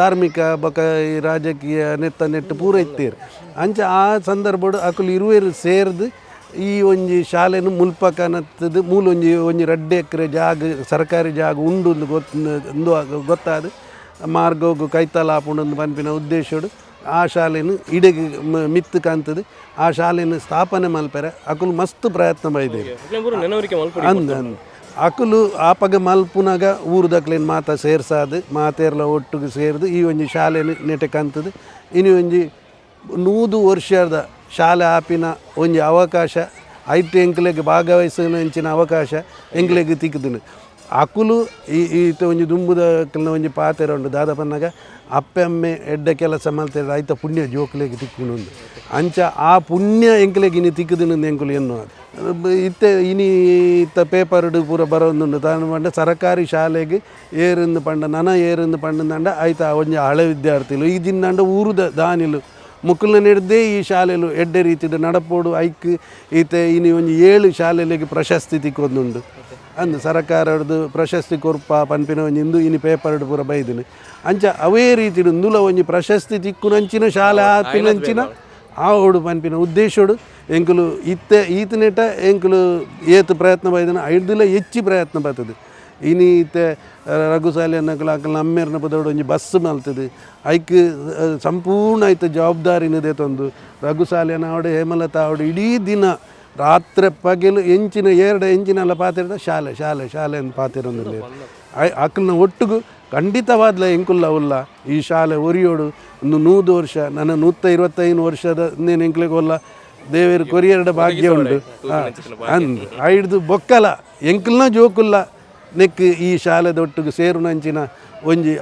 ಧಾರ್ಮಿಕ ಬೊಕ್ಕ ಈ ರಾಜಕೀಯ ನೆತ್ತ ನೆಟ್ಟು ಪೂರ ಇತ್ತೇರು. ಅಂಚ ಆ ಸಂದರ್ಭಡು ಅಕುಲು ಇರುವೆರು ಸೇರ್ದು ಈ ಒಂಜಿ ಶಾಲೆನು ಮುಲ್ಪಕನತ್ತದು ಮೂಲ ಒಂಜಿ ಒಂಜಿ 2 ಎಕರೆ ಜಾಗ ಸರ್ಕಾರಿ ಜಾಗ ಉಂಡು ಗೊತ್ತಾದ ಮಾರ್ಗೋಗು ಕೈತಲ ಆಪುಂಡು ಪನ್ಪಿನ ಉದ್ದೇಶಡು ಆ ಶಾಲೆನು ಇಡೆಗೆ ಮಿತ್ತು ಕಾಂತದು ಆ ಶಾಲೆನು ಸ್ಥಾಪನೆ ಮಲ್ಪೆರೆ ಅಕುಲು ಮಸ್ತ್ ಪ್ರಯತ್ನ ಬೈದೇರು. ಅಂದ್ ಅಂದ್ ಅಕುಲು ಆಪಗ ಮಲ್ಪುನಾಗ ಊರುದಕ್ಲೇನು ಮಾತ ಸೇರ್ಸಾದು ಮಾತೇರ್ಲ ಒಟ್ಟುಗು ಸೇರ್ದು ಈ ಒಂಜಿ ಶಾಲೆನು ನೆಟೆ ಕಾಂತದು. ಇನಿ ಒಂಜಿ 100 ವರ್ಷದ ಶಾಲೆ ಆಪಿನ ಒಂಜಿ ಅವಕಾಶ ಐಟ್ ಎಂಕ್ಲೆಗ್ ಭಾಗವಹಿಸಿನ ಅಂಚಿನ ಅವಕಾಶ ಎಂಕ್ಲೆಗ್ ತಿಕ್ಕುದುಂಡು. ಅಕುಲು ಈ ಈತ ಒಂಜಿ ದುಂಬುದ ಒಂಜಿ ಪಾತೆರ ಉಂಡು ದಾದ ಪನ್ನಗ ಅಪ್ಪೆ ಅಮ್ಮೆ ಎಡ್ಡೆ ಕೆಲಸ ಮಲ್ತೆರ್ ಐತ ಪುಣ್ಯ ಜೋಕುಲೆಗ್ ತಿಕ್ಕುಂಡು. ಅಂಚ ಆ ಪುಣ್ಯ ಎಂಕ್ಲೆಗ್ ಇನಿ ತಿಕ್ಕುದುಂಡು ಎಂಕುಲು ಎನ್ನುವ ಇತ್ತೆ ಇನಿ ಇತ್ತ ಪೇಪರ್ಡ್ ಪೂರ ಬರೋದುಂಡು. ತಾನು ಪಂಡ ಸರಕಾರಿ ಶಾಲೆಗ್ ಏರಿಂದು ಪಂಡ ನನ ಏರಿಂದು ಪಂಡಂದಂಡ ಐತ ಒಂಜಿ ಹಳೆ ವಿದ್ಯಾರ್ಥಿಲು ಈ ದಿನಂಡ ಊರುದ ದಾನಿಲು ಮುಕ್ಕುಲ್ನ ನೆಡ್ದೇ ಈ ಶಾಲೆಲು ಎಡ್ಡೆ ರೀತಿಡ್ ನಡಪೋಡು ಐಕ್ ಈತೆ ಇನಿ ಒಂಜಿ 7 ಶಾಲೆಲೆಗ್ ಪ್ರಶಸ್ತಿ ತಿಕ್ಕೊಂದುಂಡು. ಅಂದ್ ಸರಕಾರಡ್ದು ಪ್ರಶಸ್ತಿ ಕೊರ್ಪ ಪನ್ಪಿನ ಒಂಜಿ ಇಂದು ಇನಿ ಪೇಪರ್ಡ್ ಪೂರ ಬೈದಿನಿ. ಅಂಚ ಅವೇ ರೀತಿಡ್ ಇಂದುಲ ಒಂಜಿ ಪ್ರಶಸ್ತಿ ತಿಕ್ಕುನಂಚಿನ ಶಾಲೆ ಆಪಿನಂಚಿನ ಆವೋಡು ಪನ್ಪಿನ ಉದ್ದೇಶೋಡು ಎಂಕುಲು ಇತ್ತೆ ಈತನೇಟ ಎಂಕುಲು ಏತ್ ಪ್ರಯತ್ನ ಬೈದಿನ ಐಡ್ದುಲ ಹೆಚ್ಚಿ ಪ್ರಯತ್ನ ಬರ್ತದೆ. ಇನಿ ಇತ್ತೆ ರಘುಸಾಲಿ ಅನ್ನಕುಲು ಅಕಲ್ನ ಅಮ್ಮೇರ್ನ ಪದೋಡು ಒಂಜಿ ಬಸ್ ಮಲ್ತದೆ ಐಕ್ ಸಂಪೂರ್ಣ ಐತ ಜವಾಬ್ದಾರಿನ ತಂದು ರಘುಸಾಲಿಯನ ಆವಡು ಹೇಮಲತಾ ಆವಡು ಇಡೀ ದಿನ ರಾತ್ರಿ ಪಗೆಲು ಎಂಚಿನ ಎರಡು ಎಂಚಿನೆಲ್ಲ ಪಾತಿರ್ದ ಶಾಲೆ ಶಾಲೆ ಶಾಲೆ ಅಂತ ಪಾತಿರೊಂದಿಲ್ಲ. ಅಕಲ್ನ ಒಟ್ಟುಗು ಖಂಡಿತವಾದ್ಲ ಎಂಕುಲ್ಲ ಉಲ್ಲ ಈ ಶಾಲೆ ಒರಿಯೋಡು ಒಂದು 100 ವರ್ಷ ನನ್ನ 125 ವರ್ಷದ ನೇನು ಎಂಕ್ಲೆಗ್ ಒಲ್ಲ ದೇವೇರು ಕೊರಿಯರ್ಡ ಭಾಗ್ಯ ಉಂಡು ಅಂದ್ ಐಡ್ದು ಬೊಕ್ಕಲ ಎಂಕಲ್ನ ಜೋಕುಲ್ಲ ನೆಕ್ ಈ ಶಾಲೆದೊಟ್ಟಿಗೆ ಸೇರುನಂಚಿನ ಒಂಜಿ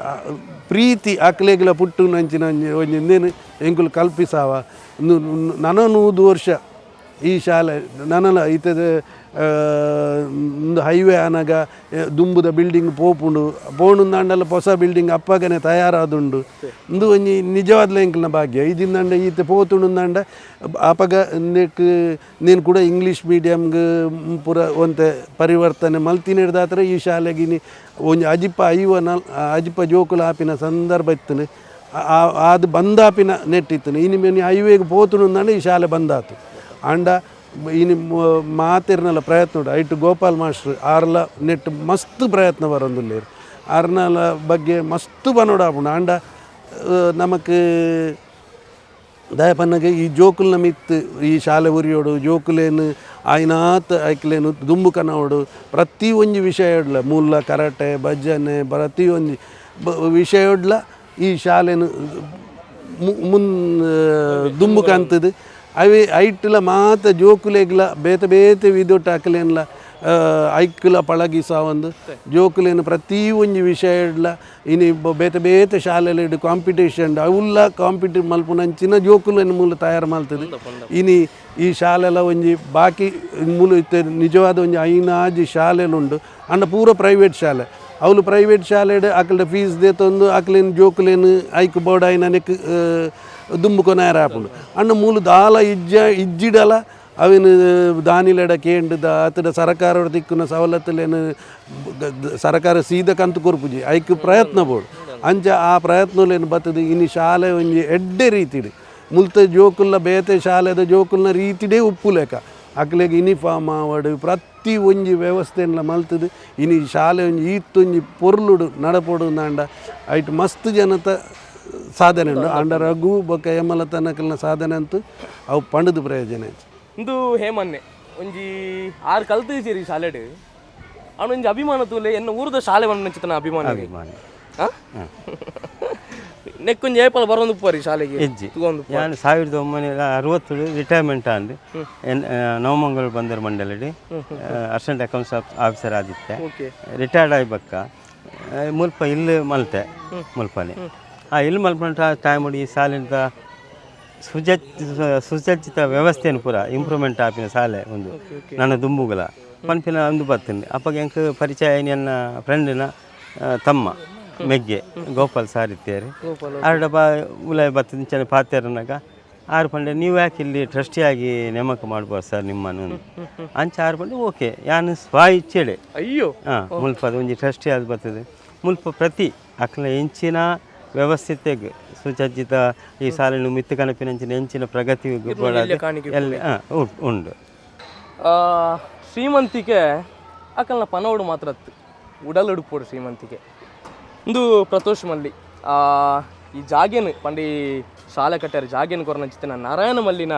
ಪ್ರೀತಿ ಅಕ್ಲೆಗ್ಲ ಪುಟ್ಟುನಂಚಿನ ಒಂಜಿ ಒಂಜಿ ನೇನು ಎಂಕುಲು ಕಲ್ಪಿಸಾವ ನನ 100 ವರ್ಷ ಈ ಶಾಲೆ ನನಲ ಇತ್ತದ ಹೈವೇ ಆನಗ ದುಂಬುದ ಬಿಲ್ಡಿಂಗ್ ಪೋಪುಂಡು ಪೋಣುಂದಾಂಡಲ ಹೊಸ ಬಿಲ್ಡಿಂಗ್ ಅಪ್ಪಗನೆ ತಯಾರಾದುಂಡು. ಇಂದು ಒಂಜಿ ನಿಜವಾದ್ಲ ಎಂಕಲ್ನ ಭಾಗ್ಯ. ಇದಿಂದಂಡ ಈತ ಪೋತುಂಡುಂದಾಂಡ ಅಪಗ ನೆಕ್ ನೀನು ಕೂಡ ಇಂಗ್ಲೀಷ್ ಮೀಡಿಯಮ್ಗೆ ಪೂರ ಒಂತೆ ಪರಿವರ್ತನೆ ಮಲ್ತಿನಿಡ್ದಾತ್ರ ಈ ಶಾಲೆಗಿನಿ ಒಂಜಿ ಅಜಿಪ ಐವ ಅಜಿಪ ಜೋಕುಲು ಆಪಿನ ಸಂದರ್ಭ ಇತ್ತನು. ಅದು ಬಂದಾಪಿನ ನೆಟ್ಟಿತ್ತನು. ಇನಿ ಮೇನಿ ಹೈವೇಗೆ ಪೋತುಂಡುಂದಾಂಡ ಈ ಶಾಲೆ ಬಂದಾತು. ಆಂಡ ಇನಿ ಮಾತೆರ್ನಲ ಪ್ರಯತ್ನ ಉಂಡು. ಐಟು ಗೋಪಾಲ್ ಮಾಸ್ಟ್ರ್ ಆರ್ಲ ನೆಟ್ ಮಸ್ತ್ ಪ್ರಯತ್ನ ಬರೋದಿಲ್ಲೇರು. ಆರ್ನಲ ಬಗ್ಗೆ ಮಸ್ತ್ ಬನೋಡಾಪುಂಡು. ಆಂಡ ನಮಕ್ ದಯಪನ್ನಗ ಈ ಜೋಕುಲ್ನ ಮಿತ್ತು ಈ ಶಾಲೆ ಉರಿಯೋಡು ಜೋಕುಲೇನು ಆಯ್ನಾತ್ ಐಕ್ಲೇನು ದುಂಬು ಕನವಡು ಪ್ರತಿ ಒಂಜಿ ವಿಷಯ ಇಡ್ಲ ಮೂಲ ಕರಾಟೆ ಭಜನೆ ಪ್ರತಿ ಒಂಜಿ ವಿಷಯ ಈ ಶಾಲೆನು ಮುನ್ ದುಂಬು ಕಂತದು. ಅವೆ ಐಟ್ಲ ಮಾತ ಜೋಕುಲೆಗ್ಲ ಬೇತೆ ಬೇತೆ ವಿದೊಟ್ಟು ಅಕ್ಲೇನ್ಲ ಐಕ್ಲ ಪಳಗಿಸಾವೊಂದು ಜೋಕುಲೇನು ಪ್ರತಿ ಒಂಜಿ ವಿಷಯ ಇಡ್ಲ ಇನಿ ಬೇತೆ ಬೇತೆ ಶಾಲೆಲೆಡ್ ಕಾಂಪಿಟೇಷನ್ ಅವುಲ್ಲ ಕಾಂಪಿಟಿ ಮಲ್ಪುನಂಚಿನ ಜೋಕುಲೇನು ಮೂಲ ತಯಾರು ಮಲ್ತದೆ. ಇನಿ ಈ ಶಾಲೆಲ ಒಂಜಿ ಬಾಕಿ ಮೂಲ ಇತ್ತೆ ನಿಜವಾದ ಒಂಜಿ ಐನಾಜಿ ಶಾಲೆಲುಂಡು. ಅಂಡ ಪೂರ ಪ್ರೈವೇಟ್ ಶಾಲೆ. ಅವಳು ಪ್ರೈವೇಟ್ ಶಾಲೆಡ್ ಅಕ್ಲ ಫೀಸ್ ದೇತೊಂದು ಅಕ್ಲೇನು ಜೋಕುಲೇನು ಐಕ್ ಬೋರ್ಡ್ ನೆಕ್ ದುಂಬು ಕೊನಾಯರ ಆಪುಂಡು. ಅಂಡ ಮೂಲು ದಾಲ ಇಜ್ಜ ಇಜ್ಜಿಡಲ ಅವಿನ ದಾನಿಲೆಡ ಕೇಂಡು ಅತಡ ಸರಕಾರ ತಿಕ್ಕುನ ಸವಲತ್ತುಲೇನು ಸರಕಾರ ಸೀದ ಕಂತು ಕೊರ್ಪುಜಿ ಐಕ್ ಪ್ರಯತ್ನ ಬೋಡು. ಅಂಚ ಆ ಪ್ರಯತ್ನಲೇನು ಬತ್ತದು ಇನಿ ಶಾಲೆ ಒಂಜಿ ಎಡ್ಡೆ ರೀತಿಡ್ ಮುಲ್ತ ಜೋಕುಲ್ನ ಬೇತೆ ಶಾಲೆದ ಜೋಕುಲ್ನ ರೀತಿಡೇ ಉಪ್ಪುಲೇಕ ಅಕ್ಲೆಗ್ ಯೂನಿಫಾರ್ಮ್ ಆವಡ್ ಪ್ರತಿ ಒಂಜಿ ವ್ಯವಸ್ಥೆನ್ಲ ಮಲ್ತದು. ಇನಿ ಶಾಲೆ ಒಂಜಿ ಈತೊಂಜಿ ಪೊರ್ಲುಡು ನಡಪೊಡು ಅಂಡ ಐಟ್ ಮಸ್ತ್ ಜನತ ಸಾಧನೆ ಉಂಡು. ಆಂಡ ರಘು ಬೊಕ್ಕ ಹೇಮಲತನಕಲ್ನ ಸಾಧನೆ ಅಂತೂ ಅವು ಪಂಡದು ಪ್ರಯೋಜನ. ಇಂದು ಹೇಮನ್ನೆ ಒಂಜಿ ಆರು ಕಲ್ತಿದ್ದೀರಿ ಶಾಲೆಡ್ ಅವನು ಒಂಜಿ ಅಭಿಮಾನ ತೂಲೆ ಎನ್ನ ಊರದ ಶಾಲೆ ಬಂದ ಅಭಿಮಾನ ಅಭಿಮಾನ. ನೆಕ್ಕೊಂಜಿ ಏಪಲ ಬರೋದು ಉಪ್ಪರಿ ಶಾಲೆಗೆ ಇಜ್ಜಿ. ನಾನು 1960 ರಿಟೈರ್ಮೆಂಟ್ ಆಂಡ್ ನವಮಂಗಲ್ ಬಂದರ್ ಮಂಡಲಡಿ assistant accounts officer ಆದಿತ್ತೆ. ರಿಟೈರ್ಡ್ ಆಗಿ ಬಕ್ಕ ಮುಲ್ಪ ಇಲ್ಲಿ ಮಲ್ತೆ ಮುಲ್ಪನೆ ಆ ಇಲ್ಲಿ ಮಲ್ಪಂಟ ಟೈಮ್ ಈ ಶಾಲೆದ ಸುಸಜ್ಜಿತ ವ್ಯವಸ್ಥೆಯನ್ನು ಪೂರ ಇಂಪ್ರೂವ್ಮೆಂಟ್ ಆಪಿನ ಶಾಲೆ ಒಂದು ನನ್ನ ದುಂಬುಗಲ ಪನ್ಪಿನ ಒಂದು ಬರ್ತೇನೆ. ಅಪ್ಪಗೆ ಎಂಕ್ ಪರಿಚಯ ನನ್ನ ಫ್ರೆಂಡಿನ ತಮ್ಮ ಮೆಗ್ಗೆ ಗೋಪಾಲ್ ಸಾರ್ ಇತ್ತೇರಿ ಆರ್ಡ ಬಾ ಉಲಾಯ್ ಬರ್ತದೆ ಚೆನ್ನ ಪಾತೇರನಾಗ ಆರು ಪಂಡೆ ನೀವು ಯಾಕೆ ಇಲ್ಲಿ ಟ್ರಸ್ಟಿಯಾಗಿ ನೇಮಕ ಮಾಡ್ಬೋದು ಸರ್ ನಿಮ್ಮನ್ನು ಅಂಚ ಆರು ಪಂಡೆ ಓಕೆ ಯಾನು ಸ್ವ ಇಚ್ಛೆಡೆ. ಅಯ್ಯೋ ಹಾಂ ಮುಲ್ಪದ ಒಂಜಿ ಟ್ರಸ್ಟಿ ಆದ್ ಬರ್ತದೆ. ಮುಲ್ಪ ಪ್ರತಿ ಅಕ್ಲ ಎಂಚಿನ ವ್ಯವಸ್ಥಿತೆಗ್ ಸುಸಜ್ಜಿತ ಈ ಶಾಲೆನು ಮಿತ್ತು ಕನಪಿನಂಚಿನ ಎಂಚಿನ ಪ್ರಗತಿ ಎಲ್ಲಿ ಹಾಂ ಉಂಡು. ಶ್ರೀಮಂತಿಕೆ ಅಕಲ್ನ ಪನೋಡು ಮಾತ್ರ ಉಡಲ್ ಉಡುಪೋಡು ಶ್ರೀಮಂತಿಕೆ. ಇಂದು ಪ್ರತೋಷ್ ಮಲ್ಲಿ ಈ ಜಾಗೇನು ಪಂಡಿ ಶಾಲೆ ಕಟ್ಟಾರ ಜಾಗೇನು ಕೊರನಂಚಿತ್ತಿನ ನಾರಾಯಣ ಮಲ್ಲಿನ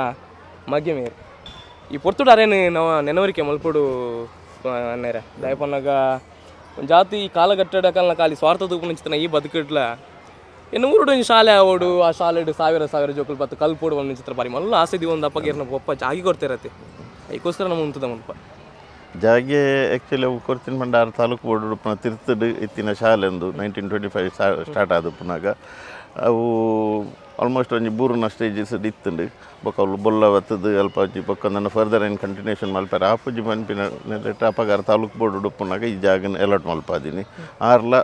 ಮಗೆ ಮೇರು ಈ ಪೊರ್ತುಡು ಅರೇನು ನವ ನೆನವರಿಕೆ ಮಲ್ಪೊಡು ಅನ್ನೇರ ದಯಪನ್ನಾಗ ಜಾತಿ ಕಾಲಗಟ್ಟಡ ಕಲ್ನ ಖಾಲಿ ಸ್ವಾರ್ಥ ತೂಪುನಂಚಿತ್ತಿನ ಈ ಬದುಕಿಡ್ಲ ಇನ್ನು ಊರುಡು ಒಂಜಿ ಶಾಲೆ ಆವೋಡು ಆ ಶಾಲೆಡು ಸಾವಿರ ಸಾವಿರ ಜೋಕುಲು ಬತ್ತು ಕಲ್ಪೋಡು ಒಂದು ಚಿತ್ರ ಬಾರಿ ಮಲ್ಲ ಆಸೆ the ಒಂದು ಅಪ್ಪಗೇರ್ನ ಒಪ್ಪ ಜಾಗಿ ಕೊಡ್ತಿರತ್ತೆ ಐಕೋಸ್ಕರ ನಮ್ಮ ಉಂತದ ಮುಲ್ಪ ಜಾಗೆ ಆ್ಯಕ್ಚುಲಿ ಅವು ಕೊರ್ತಿನ ಭಂಡಾರ ತಾಲೂಕು ಬೋರ್ಡ್ ಉಪ್ಪುನ ತಿರ್ತುಡು ಇತ್ತಿನ ಶಾಲೆ ಒಂದು 1925 ಸ್ಟಾರ್ಟ್ ಆದ ಉಪ್ಪುನಾಗ ಅವು ಆಲ್ಮೋಸ್ಟ್ ಒಂಜಿ ಬೂರುನ ಸ್ಟೇಜಸ್ ಇತ್ತುಂಡು. ಬೊಕ್ಕ ಅವ್ಲು ಬೊಲ್ಲ ಬತ್ತದು ಅಲ್ಪ ಒಂಜಿ ಬೊಕ್ಕ ನನ್ನ ಫರ್ದರ್ ಏನು ಕಂಟಿನ್ಯೂಷನ್ ಮಲ್ಪಾರ ಆಪುಜಿ ಪನ್ಪಿನ ನೆಲೆಟ್ ಅಪಗಾರ ತಾಲೂಕು ಬೋರ್ಡ್ ಉಪ್ಪುನಾಗ ಈ ಜಾಗನ ಅಲಾಟ್ ಮಲ್ಪಾದೀನಿ. ಆರ್ಲ